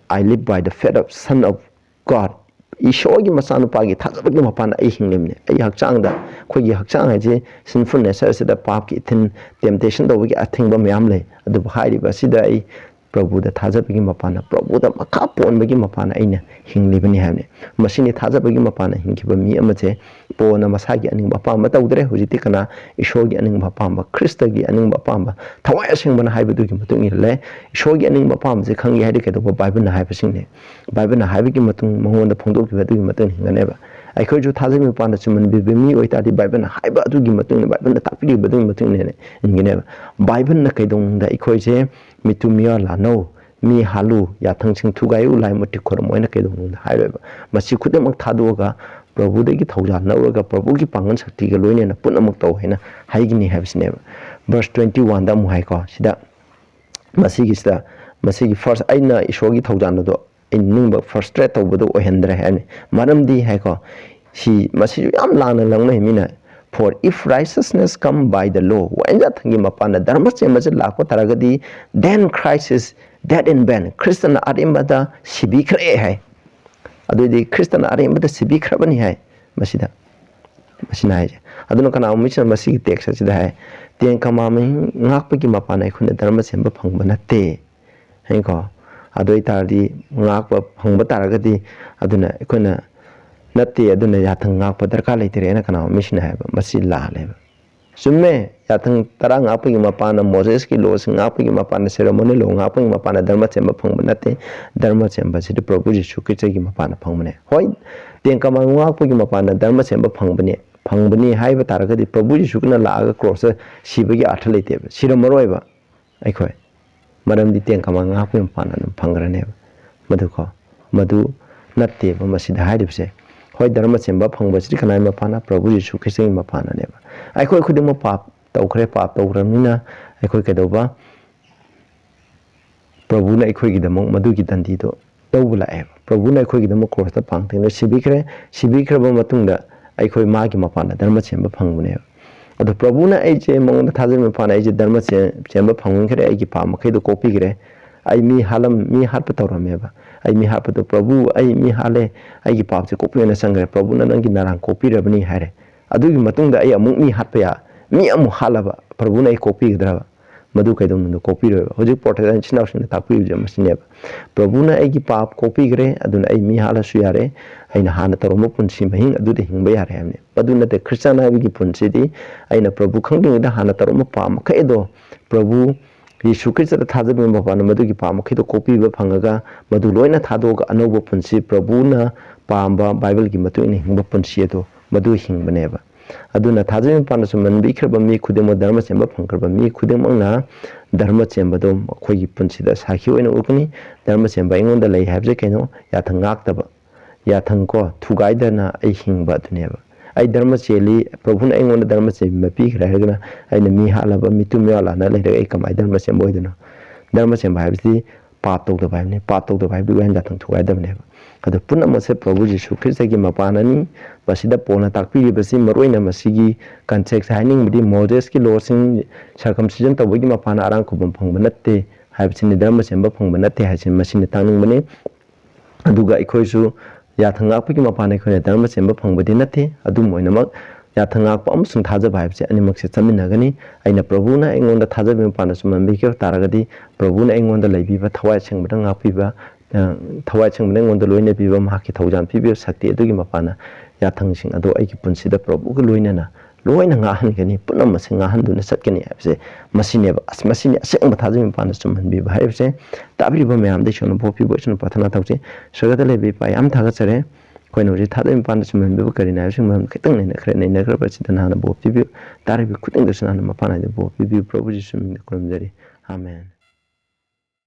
"I live by the faith of Son of God," ꯏꯁꯣꯔꯒꯤ ꯃꯆꯥꯅꯨꯄꯥꯒꯤ ꯊꯥꯖꯕꯒꯤ ꯃꯄꯥꯟꯗ ꯑꯩ ꯍꯤꯡꯂꯤꯕꯅꯤ꯫ ꯑꯩ ꯍꯛꯆꯥꯡꯗ, ꯑꯩꯈꯣꯏꯒꯤ ꯍꯛꯆꯥꯡ ꯍꯥꯏꯁꯦ sinful nature ꯑꯁꯤꯗ ꯄꯥꯞꯀꯤ ꯏꯊꯤꯟ, temptation ꯇꯧꯕꯒꯤ ꯑꯊꯤꯡꯕ ꯃꯌꯥꯝ ꯂꯩ꯫ ꯑꯗꯨꯕꯨ ꯍꯥꯏꯔꯤꯕ ꯑꯁꯤꯗ ꯑꯩ ꯄ꯭ꯔꯚꯨꯗ ꯊꯥꯖꯕꯒꯤ ꯃꯄꯥꯟꯗ, ꯄ꯭ꯔꯚꯨꯗ ꯃꯈꯥ ꯄꯣꯟꯕꯒꯤ ꯃꯄꯥꯟꯗ ꯑꯩꯅ ꯍꯤꯡꯂꯤꯕꯅꯤ ꯍꯥꯏꯕꯅꯤ꯫ ꯃꯁꯤꯅꯤ ꯊꯥꯖꯕꯒꯤ ꯃꯄꯥꯟꯗ ꯍꯤꯡꯈꯤꯕ ꯃꯤ ꯑꯃꯁꯦ ꯄꯣꯟꯅ ꯃꯁꯥꯒꯤ ꯑꯅꯤꯡꯕ ꯑꯄꯥꯝꯕ ꯇꯧꯗ꯭ꯔꯦ꯫ ꯍꯧꯖꯤꯛꯇꯤ ꯀꯅꯥ? ꯏꯁꯣꯔꯒꯤ ꯑꯅꯤꯡꯕ ꯑꯄꯥꯝꯕ, ꯈ꯭ꯔꯤꯁꯇꯒꯤ ꯑꯅꯤꯡꯕ ꯑꯄꯥꯝꯕ, ꯊꯋꯥꯏ ꯑꯁꯦꯡꯕꯅ ꯍꯥꯏꯕꯗꯨꯒꯤ ꯃꯇꯨꯡ ꯏꯜꯂꯦ꯫ ꯏꯁꯣꯔꯒꯤ ꯑꯅꯤꯡꯕ ꯑꯄꯥꯝꯕꯁꯦ ꯈꯪꯒꯦ ꯍꯥꯏꯗꯤ ꯀꯩꯗꯧꯕ? ꯕꯥꯏꯕꯜꯅ ꯍꯥꯏꯕꯁꯤꯡꯅꯦ꯫ ꯕꯥꯏꯕꯜꯅ ꯍꯥꯏꯕꯒꯤ ꯃꯇꯨꯡ, ꯃꯉꯣꯟꯗ ꯐꯣꯡꯗꯣꯛꯈꯤꯕ ꯑꯗꯨꯒꯤ ꯃꯇꯨꯡ ꯏꯟꯒꯅꯦꯕ꯫ ꯑꯩꯈꯣꯏꯁꯨ ꯊꯥꯖꯕꯒꯤ ꯃꯄꯥꯟꯗ ꯆꯨꯝꯍꯟꯕꯤꯕ ꯃꯤ ꯑꯣꯏꯇꯥꯔꯗꯤ, ꯕꯥꯏꯕꯜꯅ ꯍꯥꯏꯕ ꯑꯗꯨꯒꯤ ꯃꯇꯨꯡ ꯏꯟꯅ, ꯕꯥꯏꯕꯜꯅ ꯇꯥꯛꯄꯤꯔꯤꯕ ꯑꯗꯨꯒꯤ ꯃꯇꯨꯡ ꯏꯟꯅ ꯏꯟꯒꯅꯦꯕ꯫ ꯕꯥꯏꯕꯜꯅ ꯀꯩꯗꯧꯅꯨꯡꯗ ꯑꯩꯈꯣꯏꯁꯦ "ꯃꯤꯇꯨ ꯃꯤꯌꯥ ꯂꯥꯟꯅꯧ, ꯃꯤ ꯍꯥꯠꯂꯨ, ꯌꯥꯊꯪꯁꯤꯡ ꯊꯨꯒꯥꯏꯌꯨ, ꯂꯥꯏ ꯃꯨꯔꯇꯤ ꯈꯨꯔꯝꯃꯨ" ꯍꯥꯏꯅ ꯀꯩꯗꯧꯅꯨꯡꯗ ꯍꯥꯏꯔꯣꯏꯕ꯫ ꯃꯁꯤ ꯈꯨꯗꯤꯡꯃꯛ ꯊꯥꯗꯣꯛꯑꯒ ꯄ꯭ꯔꯚꯨꯗꯒꯤ ꯊꯧꯖꯥꯜ ꯂꯧꯔꯒ ꯄ꯭ꯔꯚꯨꯒꯤ ꯄꯥꯡꯒꯜ ꯁꯛꯇꯤꯒ ꯂꯣꯏꯅꯅ ꯄꯨꯝꯅꯃꯛ ꯇꯧ ꯍꯥꯏꯅ ꯍꯥꯏꯒꯅꯤ ꯍꯥꯏꯕꯁꯤꯅꯦꯕ꯫ Verse twenty oneꯗ ꯑꯃꯨꯛ ꯍꯥꯏꯀꯣ, ꯁꯤꯗ ꯃꯁꯤꯒꯤꯁꯤꯗ, ꯃꯁꯤꯒꯤ first ꯑꯩꯅ ꯏꯁꯣꯔꯒꯤ ꯊꯧꯖꯥꯜ ꯑꯗꯣ ꯑꯩ ꯅꯤꯡꯕ frustrate ꯇꯧꯕꯗꯣ ꯑꯣꯏꯍꯟꯗ꯭ꯔꯦ ꯍꯥꯏꯕꯅꯤ꯫ ꯃꯔꯝꯗꯤ ꯍꯥꯏꯀꯣ, ꯁꯤ, ꯃꯁꯤꯁꯨ ꯌꯥꯝ ꯂꯥꯟꯅ ꯂꯧꯅꯩ ꯃꯤꯅ꯫ "For if righteousness come by the law," ꯋꯥꯌꯦꯜ ꯌꯥꯊꯪꯒꯤ ꯃꯄꯥꯟꯅ ꯙꯔꯃ ꯆꯦꯟꯕꯁꯦ ꯂꯥꯛꯄ ꯇꯥꯔꯒꯗꯤ, "Then Christ is dead in vain," ꯈ꯭ꯔꯤꯁꯇꯅ ꯑꯔꯦꯝꯕꯗ ꯁꯤꯕꯤꯈ꯭ꯔꯦ ꯍꯥꯏ꯫ ꯑꯗꯨꯏꯗꯤ ꯈ꯭ꯔꯤꯁꯇꯅ ꯑꯔꯦꯝꯕꯗ ꯁꯤꯕꯤꯈ꯭ꯔꯕꯅꯤ ꯍꯥꯏ ꯃꯁꯤꯗ, ꯃꯁꯤꯅ ꯍꯥꯏꯁꯦ꯫ ꯑꯗꯨꯅ ꯀꯅꯥꯒꯨꯝꯕ ꯃꯤꯁꯤꯅ ꯃꯁꯤꯒꯤ text ꯑꯁꯤꯗ ꯍꯥꯏ, "Ten Commandment ꯉꯥꯛꯄꯒꯤ ꯃꯄꯥꯟꯅ ꯑꯩꯈꯣꯏꯅ ꯙꯔꯃ ꯆꯦꯟꯕ ꯐꯪꯕ ꯅꯠꯇꯦ" ꯍꯥꯏꯀꯣ꯫ ꯑꯗꯨ ꯑꯣꯏꯇꯥꯔꯗꯤ ꯉꯥꯛꯄ ꯐꯪꯕ ꯇꯥꯔꯒꯗꯤ, ꯑꯗꯨꯅ ꯑꯩꯈꯣꯏꯅ ꯅꯠꯇꯦ, ꯑꯗꯨꯅ ꯌꯥꯊꯪ ꯉꯥꯛꯄ ꯗꯔꯀꯥꯔ ꯂꯩꯇ꯭ꯔꯦꯅ ꯀꯅꯥꯒꯨꯝꯕ ꯃꯤꯁꯤꯅ ꯍꯥꯏꯕ, ꯃꯁꯤ ꯂꯥꯜꯂꯦꯕ꯫ ꯆꯨꯝꯃꯦ, ꯌꯥꯊꯪ ꯇꯔꯥ ꯉꯥꯛꯄꯒꯤ ꯃꯄꯥꯟꯅ, ꯃꯣꯁꯦꯁꯀꯤ ꯂꯣꯁꯤꯡ ꯉꯥꯛꯄꯒꯤ ꯃꯄꯥꯟꯅ, ꯁꯦꯔꯦꯃꯣꯅꯤ ꯂꯣ ꯉꯥꯛꯄꯒꯤ ꯃꯄꯥꯟꯅ ꯙꯔꯃ ꯆꯦꯟꯕ ꯐꯪꯕ ꯅꯠꯇꯦ꯫ ꯙꯔꯃ ꯆꯦꯟꯕꯁꯤꯗꯤ ꯄ꯭ꯔꯚꯨ ꯖꯤꯁꯨ ꯈ꯭ꯔꯤꯁꯇꯒꯤ ꯃꯄꯥꯟꯅ ꯐꯪꯕꯅꯦ꯫ ꯍꯣꯏ, ꯇꯦꯟ ꯀꯃꯥꯟ ꯉꯥꯛꯄꯒꯤ ꯃꯄꯥꯟꯅ ꯙꯔꯃ ꯆꯦꯟꯕ ꯐꯪꯕꯅꯦ꯫ ꯐꯪꯕꯅꯤ ꯍꯥꯏꯕ ꯇꯥꯔꯒꯗꯤ, ꯄ꯭ꯔꯚꯨ ꯌꯤꯁꯨ ꯈ꯭ꯔꯤꯁꯇꯅ ꯂꯥꯛꯑꯒ ꯀ꯭ꯔꯣꯁꯇ ꯁꯤꯕꯒꯤ ꯑꯥꯔꯊ ꯂꯩꯇꯦꯕ, ꯁꯤꯔꯝꯃꯔꯣꯏꯕ ꯑꯩꯈꯣꯏ꯫ ꯃꯔꯝꯗꯤ ꯇꯦꯡ ꯀꯃꯥꯡ ꯉꯥꯛꯄꯒꯤ ꯃꯄꯥꯟꯅ ꯑꯗꯨꯝ ꯐꯪꯈ꯭ꯔꯅꯦꯕ꯫ ꯃꯗꯨꯀꯣ, ꯃꯗꯨ ꯅꯠꯇꯦꯕ ꯃꯁꯤꯗ ꯍꯥꯏꯔꯤꯕꯁꯦ꯫ ꯍꯣꯏ, ꯙꯔꯃ ꯆꯦꯟꯕ ꯐꯪꯕꯁꯤꯗꯤ ꯀꯅꯥꯒꯤ ꯃꯄꯥꯟꯅ? ꯄ꯭ꯔꯚꯨ ꯌꯤꯁꯨ ꯈ꯭ꯔꯤꯁꯇꯒꯤ ꯃꯄꯥꯟꯅꯅꯦꯕ꯫ ꯑꯩꯈꯣꯏ ꯈꯨꯗꯤꯡꯃꯛ ꯄꯥꯞ ꯇꯧꯈ꯭ꯔꯦ, ꯄꯥꯞ ꯇꯧꯈ꯭ꯔꯕꯅꯤꯅ ꯑꯩꯈꯣꯏ ꯀꯩꯗꯧꯕ? ꯄ꯭ꯔꯚꯨꯅ ꯑꯩꯈꯣꯏꯒꯤꯗꯃꯛ ꯃꯗꯨꯒꯤ ꯗꯟꯗꯤꯗꯣ ꯂꯧꯕ ꯂꯥꯛꯑꯦꯕ꯫ ꯄ꯭ꯔꯚꯨꯅ ꯑꯩꯈꯣꯏꯒꯤꯗꯃꯛ ꯀ꯭ꯔꯣꯁꯇ ꯄꯥꯡ ꯇꯤꯡꯅ ꯁꯤꯕꯤꯈ꯭ꯔꯦ꯫ ꯁꯤꯕꯤꯈ꯭ꯔꯕ ꯃꯇꯨꯡꯗ ꯑꯩꯈꯣꯏ ꯃꯥꯒꯤ ꯃꯄꯥꯟꯗ ꯙꯔꯃ ꯆꯦꯟꯕ ꯐꯪꯕꯅꯦꯕ꯫ ꯑꯗꯣ ꯄ꯭ꯔꯚꯨꯅ ꯑꯩꯁꯦ ꯃꯉꯣꯟꯗ ꯊꯥꯖꯕ ꯃꯄꯥꯟꯗ ꯑꯩꯁꯦ ꯙꯔꯃ ꯆꯦꯟ-, ꯆꯦꯟꯕ ꯐꯪꯍꯟꯈ꯭ꯔꯦ, ꯑꯩꯒꯤ ꯄꯥꯞ ꯃꯈꯩꯗꯣ ꯀꯣꯛꯄꯤꯈ꯭ꯔꯦ꯫ ꯑꯩ ꯃꯤ ꯍꯥꯠꯂꯝ-, ꯃꯤ ꯍꯥꯠꯄ ꯇꯧꯔꯝꯃꯦꯕ꯫ ꯑꯩ ꯃꯤ ꯍꯥꯠꯄꯗꯣ, "ꯄ꯭ꯔꯚꯨ, ꯑꯩ ꯃꯤ ꯍꯥꯠꯂꯦ, ꯑꯩꯒꯤ ꯄꯥꯞꯁꯦ ꯀꯣꯛꯄꯤꯌꯣꯅ" ꯆꯪꯈ꯭ꯔꯦ꯫ ꯄ꯭ꯔꯚꯨꯅ ꯅꯪꯒꯤ ꯅꯔꯥꯡ ꯀꯣꯛꯄꯤꯔꯕꯅꯤ ꯍꯥꯏꯔꯦ꯫ ꯑꯗꯨꯒꯤ ꯃꯇꯨꯡꯗ ꯑꯩ ꯑꯃꯨꯛ ꯃꯤ ꯍꯥꯠꯄ ꯌꯥ-, ꯃꯤ ꯑꯃꯨꯛ ꯍꯥꯠꯂꯕ, ꯄ꯭ꯔꯚꯨꯅ ꯑꯩ ꯀꯣꯛꯄꯤꯒꯗ꯭ꯔꯕ? ꯃꯗꯨ ꯀꯩꯗꯧꯅꯨꯡꯗ ꯀꯣꯛꯄꯤꯔꯣꯏꯕ꯫ ꯍꯧꯖꯤꯛ ꯄ꯭ꯔꯣꯇꯦꯁꯇꯥꯟ ꯏꯆꯤꯟ ꯏꯅꯥꯎꯁꯤꯡꯅ ꯇꯥꯛꯄꯤꯕꯁꯦ ꯃꯁꯤꯅꯦꯕ꯫ ꯄ꯭ꯔꯚꯨꯅ ꯑꯩꯒꯤ ꯄꯥꯞ ꯀꯣꯛꯄꯤꯈ꯭ꯔꯦ, ꯑꯗꯨꯅ ꯑꯩ ꯃꯤ ꯍꯥꯠꯂꯁꯨ ꯌꯥꯔꯦ, ꯑꯩꯅ ꯍꯥꯟꯅ ꯇꯧꯔꯝꯕ ꯄꯨꯟꯁꯤ ꯃꯍꯤꯡ ꯑꯗꯨꯗ ꯍꯤꯡꯕ ꯌꯥꯔꯦ ꯍꯥꯏꯕꯅꯤ꯫ ꯃꯗꯨ ꯅꯠꯇꯦ, ꯈ꯭ꯔꯤꯁꯇꯥꯟ ꯍꯥꯏꯕꯒꯤ ꯄꯨꯟꯁꯤꯗꯤ ꯑꯩꯅ ꯄ꯭ꯔꯚꯨ ꯈꯪꯗ꯭ꯔꯤꯉꯩꯗ ꯍꯥꯟꯅ ꯇꯧꯔꯝꯕ ꯄꯥꯞ ꯃꯈꯩ ꯑꯗꯣ, ꯄ꯭ꯔꯚꯨ ꯌꯤꯁꯨ ꯈ꯭ꯔꯤꯁꯇꯗ ꯊꯥꯖꯕꯒꯤ ꯃꯄꯥꯟꯅ ꯃꯗꯨꯒꯤ ꯄꯥꯞ ꯃꯈꯩꯗꯣ ꯀꯣꯛꯄꯤꯕ ꯐꯪꯉꯒ, ꯃꯗꯨ ꯂꯣꯏꯅ ꯊꯥꯗꯣꯛꯑꯒ ꯑꯅꯧꯕ ꯄꯨꯟꯁꯤ, ꯄ꯭ꯔꯚꯨꯅ ꯄꯥꯝꯕ ꯕꯥꯏꯕꯜꯒꯤ ꯃꯇꯨꯡ ꯏꯟꯅ ꯍꯤꯡꯕ ꯄꯨꯟꯁꯤ ꯑꯗꯣ, ꯃꯗꯨ ꯍꯤꯡꯕꯅꯦꯕ꯫ ꯑꯗꯨꯅ ꯊꯥꯖꯕꯒꯤ ꯃꯄꯥꯟꯗ ꯆꯨꯝꯍꯟꯕꯤꯈ꯭ꯔꯕ ꯃꯤ ꯈꯨꯗꯤꯡꯃꯛ, ꯙꯔꯃ ꯆꯦꯟꯕ ꯐꯪꯈ꯭ꯔꯕ ꯃꯤ ꯈꯨꯗꯤꯡꯃꯛꯅ ꯙꯔꯃ ꯆꯦꯟꯕꯗꯣ ꯃꯈꯣꯏꯒꯤ ꯄꯨꯟꯁꯤꯗ ꯁꯥꯈꯤ ꯑꯣꯏꯅ ꯎꯔꯛꯀꯅꯤ꯫ ꯙꯔꯃ ꯆꯦꯟꯕ ꯑꯩꯉꯣꯟꯗ ꯂꯩ ꯍꯥꯏꯕꯁꯦ ꯀꯩꯅꯣ? ꯌꯥꯊꯪ ꯉꯥꯛꯇꯕ, ꯌꯥꯊꯪ ꯀꯣ, ꯊꯨꯒꯥꯏꯗꯅ ꯑꯩ ꯍꯤꯡꯕ ꯑꯗꯨꯅꯦꯕ꯫ ꯑꯩ ꯙꯔꯃ ꯆꯦꯜꯂꯤ, ꯄ꯭ꯔꯚꯨꯅ ꯑꯩꯉꯣꯟꯗ ꯙꯔꯃ ꯆꯦꯟꯕ ꯄꯤꯈ꯭ꯔꯦ ꯍꯥꯏꯔꯒꯅ ꯑꯩꯅ ꯃꯤ ꯍꯥꯠꯂꯕ, ꯃꯤꯇꯨꯝ ꯃꯤꯋꯥ ꯂꯥꯟꯅ ꯂꯩꯔꯒ ꯑꯩ ꯀꯃꯥꯏꯅ ꯙꯔꯃ ꯆꯦꯟꯕ ꯑꯣꯏꯗꯣꯏꯅꯣ? ꯙꯔꯃ ꯆꯦꯟꯕ ꯍꯥꯏꯕꯁꯤꯗꯤ ꯄꯥꯞ ꯇꯧꯗꯕ ꯍꯥꯏꯕꯅꯤ꯫ ꯄꯥꯞ ꯇꯧꯗꯕ ꯍꯥꯏꯕꯗꯤ ꯋꯥꯍꯦꯡ ꯌꯥꯊꯪ ꯊꯨꯒꯥꯏꯗꯕꯅꯦꯕ꯫ ꯑꯗꯣ ꯄꯨꯝꯅꯃꯛꯁꯦ ꯄ꯭ꯔꯚꯨ ꯖꯤꯁꯨ ꯈ꯭ꯔꯤꯁꯇꯒꯤ ꯃꯄꯥꯟꯅꯅꯤ꯫ ꯃꯁꯤꯗ ꯄꯣꯜꯅ ꯇꯥꯛꯄꯤꯔꯤꯕꯁꯤ, ꯃꯔꯨꯑꯣꯏꯅ ꯃꯁꯤꯒꯤ ꯀꯟꯇꯦꯛꯁ ꯍꯥꯏꯅꯤꯡꯕꯗꯤ, ꯃꯣꯖꯦꯁꯀꯤ ꯂꯣꯁꯤꯡ, ꯁꯔꯀꯝꯁꯤꯖꯟ ꯇꯧꯕꯒꯤ ꯃꯄꯥꯟꯅ ꯑꯔꯥꯡ ꯈꯨꯕꯝ ꯐꯪꯕ ꯅꯠꯇꯦ ꯍꯥꯏꯕꯁꯤꯅꯤ, ꯙꯔꯃ ꯆꯦꯟꯕ ꯐꯪꯕ ꯅꯠꯇꯦ ꯍꯥꯏꯕꯁꯤ ꯃꯁꯤꯅ ꯇꯥꯛꯅꯤꯡꯕꯅꯤ꯫ ꯑꯗꯨꯒ ꯑꯩꯈꯣꯏꯁꯨ ꯌꯥꯊꯪ ꯉꯥꯛꯄꯒꯤ ꯃꯄꯥꯟꯅ ꯑꯩꯈꯣꯏꯅ ꯙꯔꯃ ꯆꯦꯟꯕ ꯐꯪꯕꯗꯤ ꯅꯠꯇꯦ꯫ ꯑꯗꯨꯝ ꯑꯣꯏꯅꯃꯛ, ꯌꯥꯊꯪ ꯉꯥꯛꯄ ꯑꯃꯁꯨꯡ ꯊꯥꯖꯕ ꯍꯥꯏꯕꯁꯦ ꯑꯅꯤꯃꯛꯁꯦ ꯆꯠꯃꯤꯟꯅꯒꯅꯤ꯫ ꯑꯩꯅ ꯄ꯭ꯔꯚꯨꯅ ꯑꯩꯉꯣꯟꯗ ꯊꯥꯖꯕꯒꯤ ꯃꯄꯥꯟꯗ ꯆꯨꯝꯍꯟꯕꯤꯈꯤꯕ ꯇꯥꯔꯒꯗꯤ, ꯄ꯭ꯔꯚꯨꯅ ꯑꯩꯉꯣꯟꯗ ꯂꯩꯕꯤꯕ, ꯊꯋꯥꯏ ꯑꯁꯦꯡꯕꯗ ꯉꯥꯛꯄꯤꯕ, ꯑ, ꯊꯋꯥꯏ ꯑꯁꯦꯡꯕꯅ ꯑꯩꯉꯣꯟꯗ ꯂꯣꯏꯅ ꯄꯤꯕ, ꯃꯍꯥꯛꯀꯤ ꯊꯧꯖꯥꯜ ꯄꯤꯕꯤꯕ ꯁꯛꯇꯤ ꯑꯗꯨꯒꯤ ꯃꯄꯥꯟꯅ ꯌꯥꯊꯪꯁꯤꯡ ꯑꯗꯣ ꯑꯩꯒꯤ ꯄꯨꯟꯁꯤꯗ ꯄ꯭ꯔꯚꯨꯒ ꯂꯣꯏꯅꯅ ꯂꯣꯏꯅ ꯉꯥꯡꯍꯟꯒꯅꯤ, ꯄꯨꯝꯅꯃꯛꯁꯦ ꯉꯥꯡꯍꯟꯗꯨꯅ ꯆꯠꯀꯅꯤ ꯍꯥꯏꯕꯁꯦ ꯃꯁꯤꯅꯦꯕ꯫ ꯑꯁ, ꯃꯁꯤꯅꯤ ꯑꯁꯦꯡꯕ ꯊꯥꯖꯕꯒꯤ ꯃꯄꯥꯟꯗ ꯆꯨꯝꯍꯟꯕꯤꯕ ꯍꯥꯏꯕꯁꯦ꯫ ꯇꯥꯕꯤꯔꯤꯕ ꯃꯌꯥꯝꯗ ꯏꯁꯣꯔꯅ ꯄꯣꯛꯄꯤꯕ, ꯏꯁꯣꯔꯅ ꯄ꯭ꯔꯥꯊꯅꯥ ꯇꯧꯁꯤ꯫ ꯁ꯭ꯋꯔꯒꯗ ꯂꯩꯕ ꯏꯄꯥ, ꯌꯥꯝ ꯊꯥꯒꯠꯆꯔꯦ꯫ ꯑꯩꯈꯣꯏꯅ ꯍꯧꯖꯤꯛ ꯊꯥꯗꯣꯛꯏ ꯃꯄꯥꯟꯗ ꯆꯨꯝꯍꯟꯕꯤꯕ ꯀꯔꯤꯅꯣ ꯍꯥꯏꯕꯁꯤꯒꯤ ꯃꯔꯝꯗ ꯈꯤꯇꯪ ꯅꯩꯅꯈ꯭ꯔꯦ꯫ ꯅꯩꯅꯈ꯭ꯔꯕ ꯑꯁꯤꯗ ꯅꯍꯥꯛꯅ ꯕꯣꯞ ꯄꯤꯕꯤꯌꯨ꯫ ꯇꯥꯔꯤꯕ ꯈꯨꯗꯤꯡꯗꯁꯨ ꯅꯍꯥꯛꯅ ꯃꯄꯥꯟ ꯅꯥꯏꯗ ꯕꯣꯞ ꯄꯤꯕꯤꯌꯨ꯫ ꯄ꯭ꯔꯚꯨ ꯖꯤꯁꯨ ꯃꯤꯡꯗ ꯈꯨꯔꯨꯝꯖꯔꯤ꯫ ꯑꯥꯃꯦꯟ꯫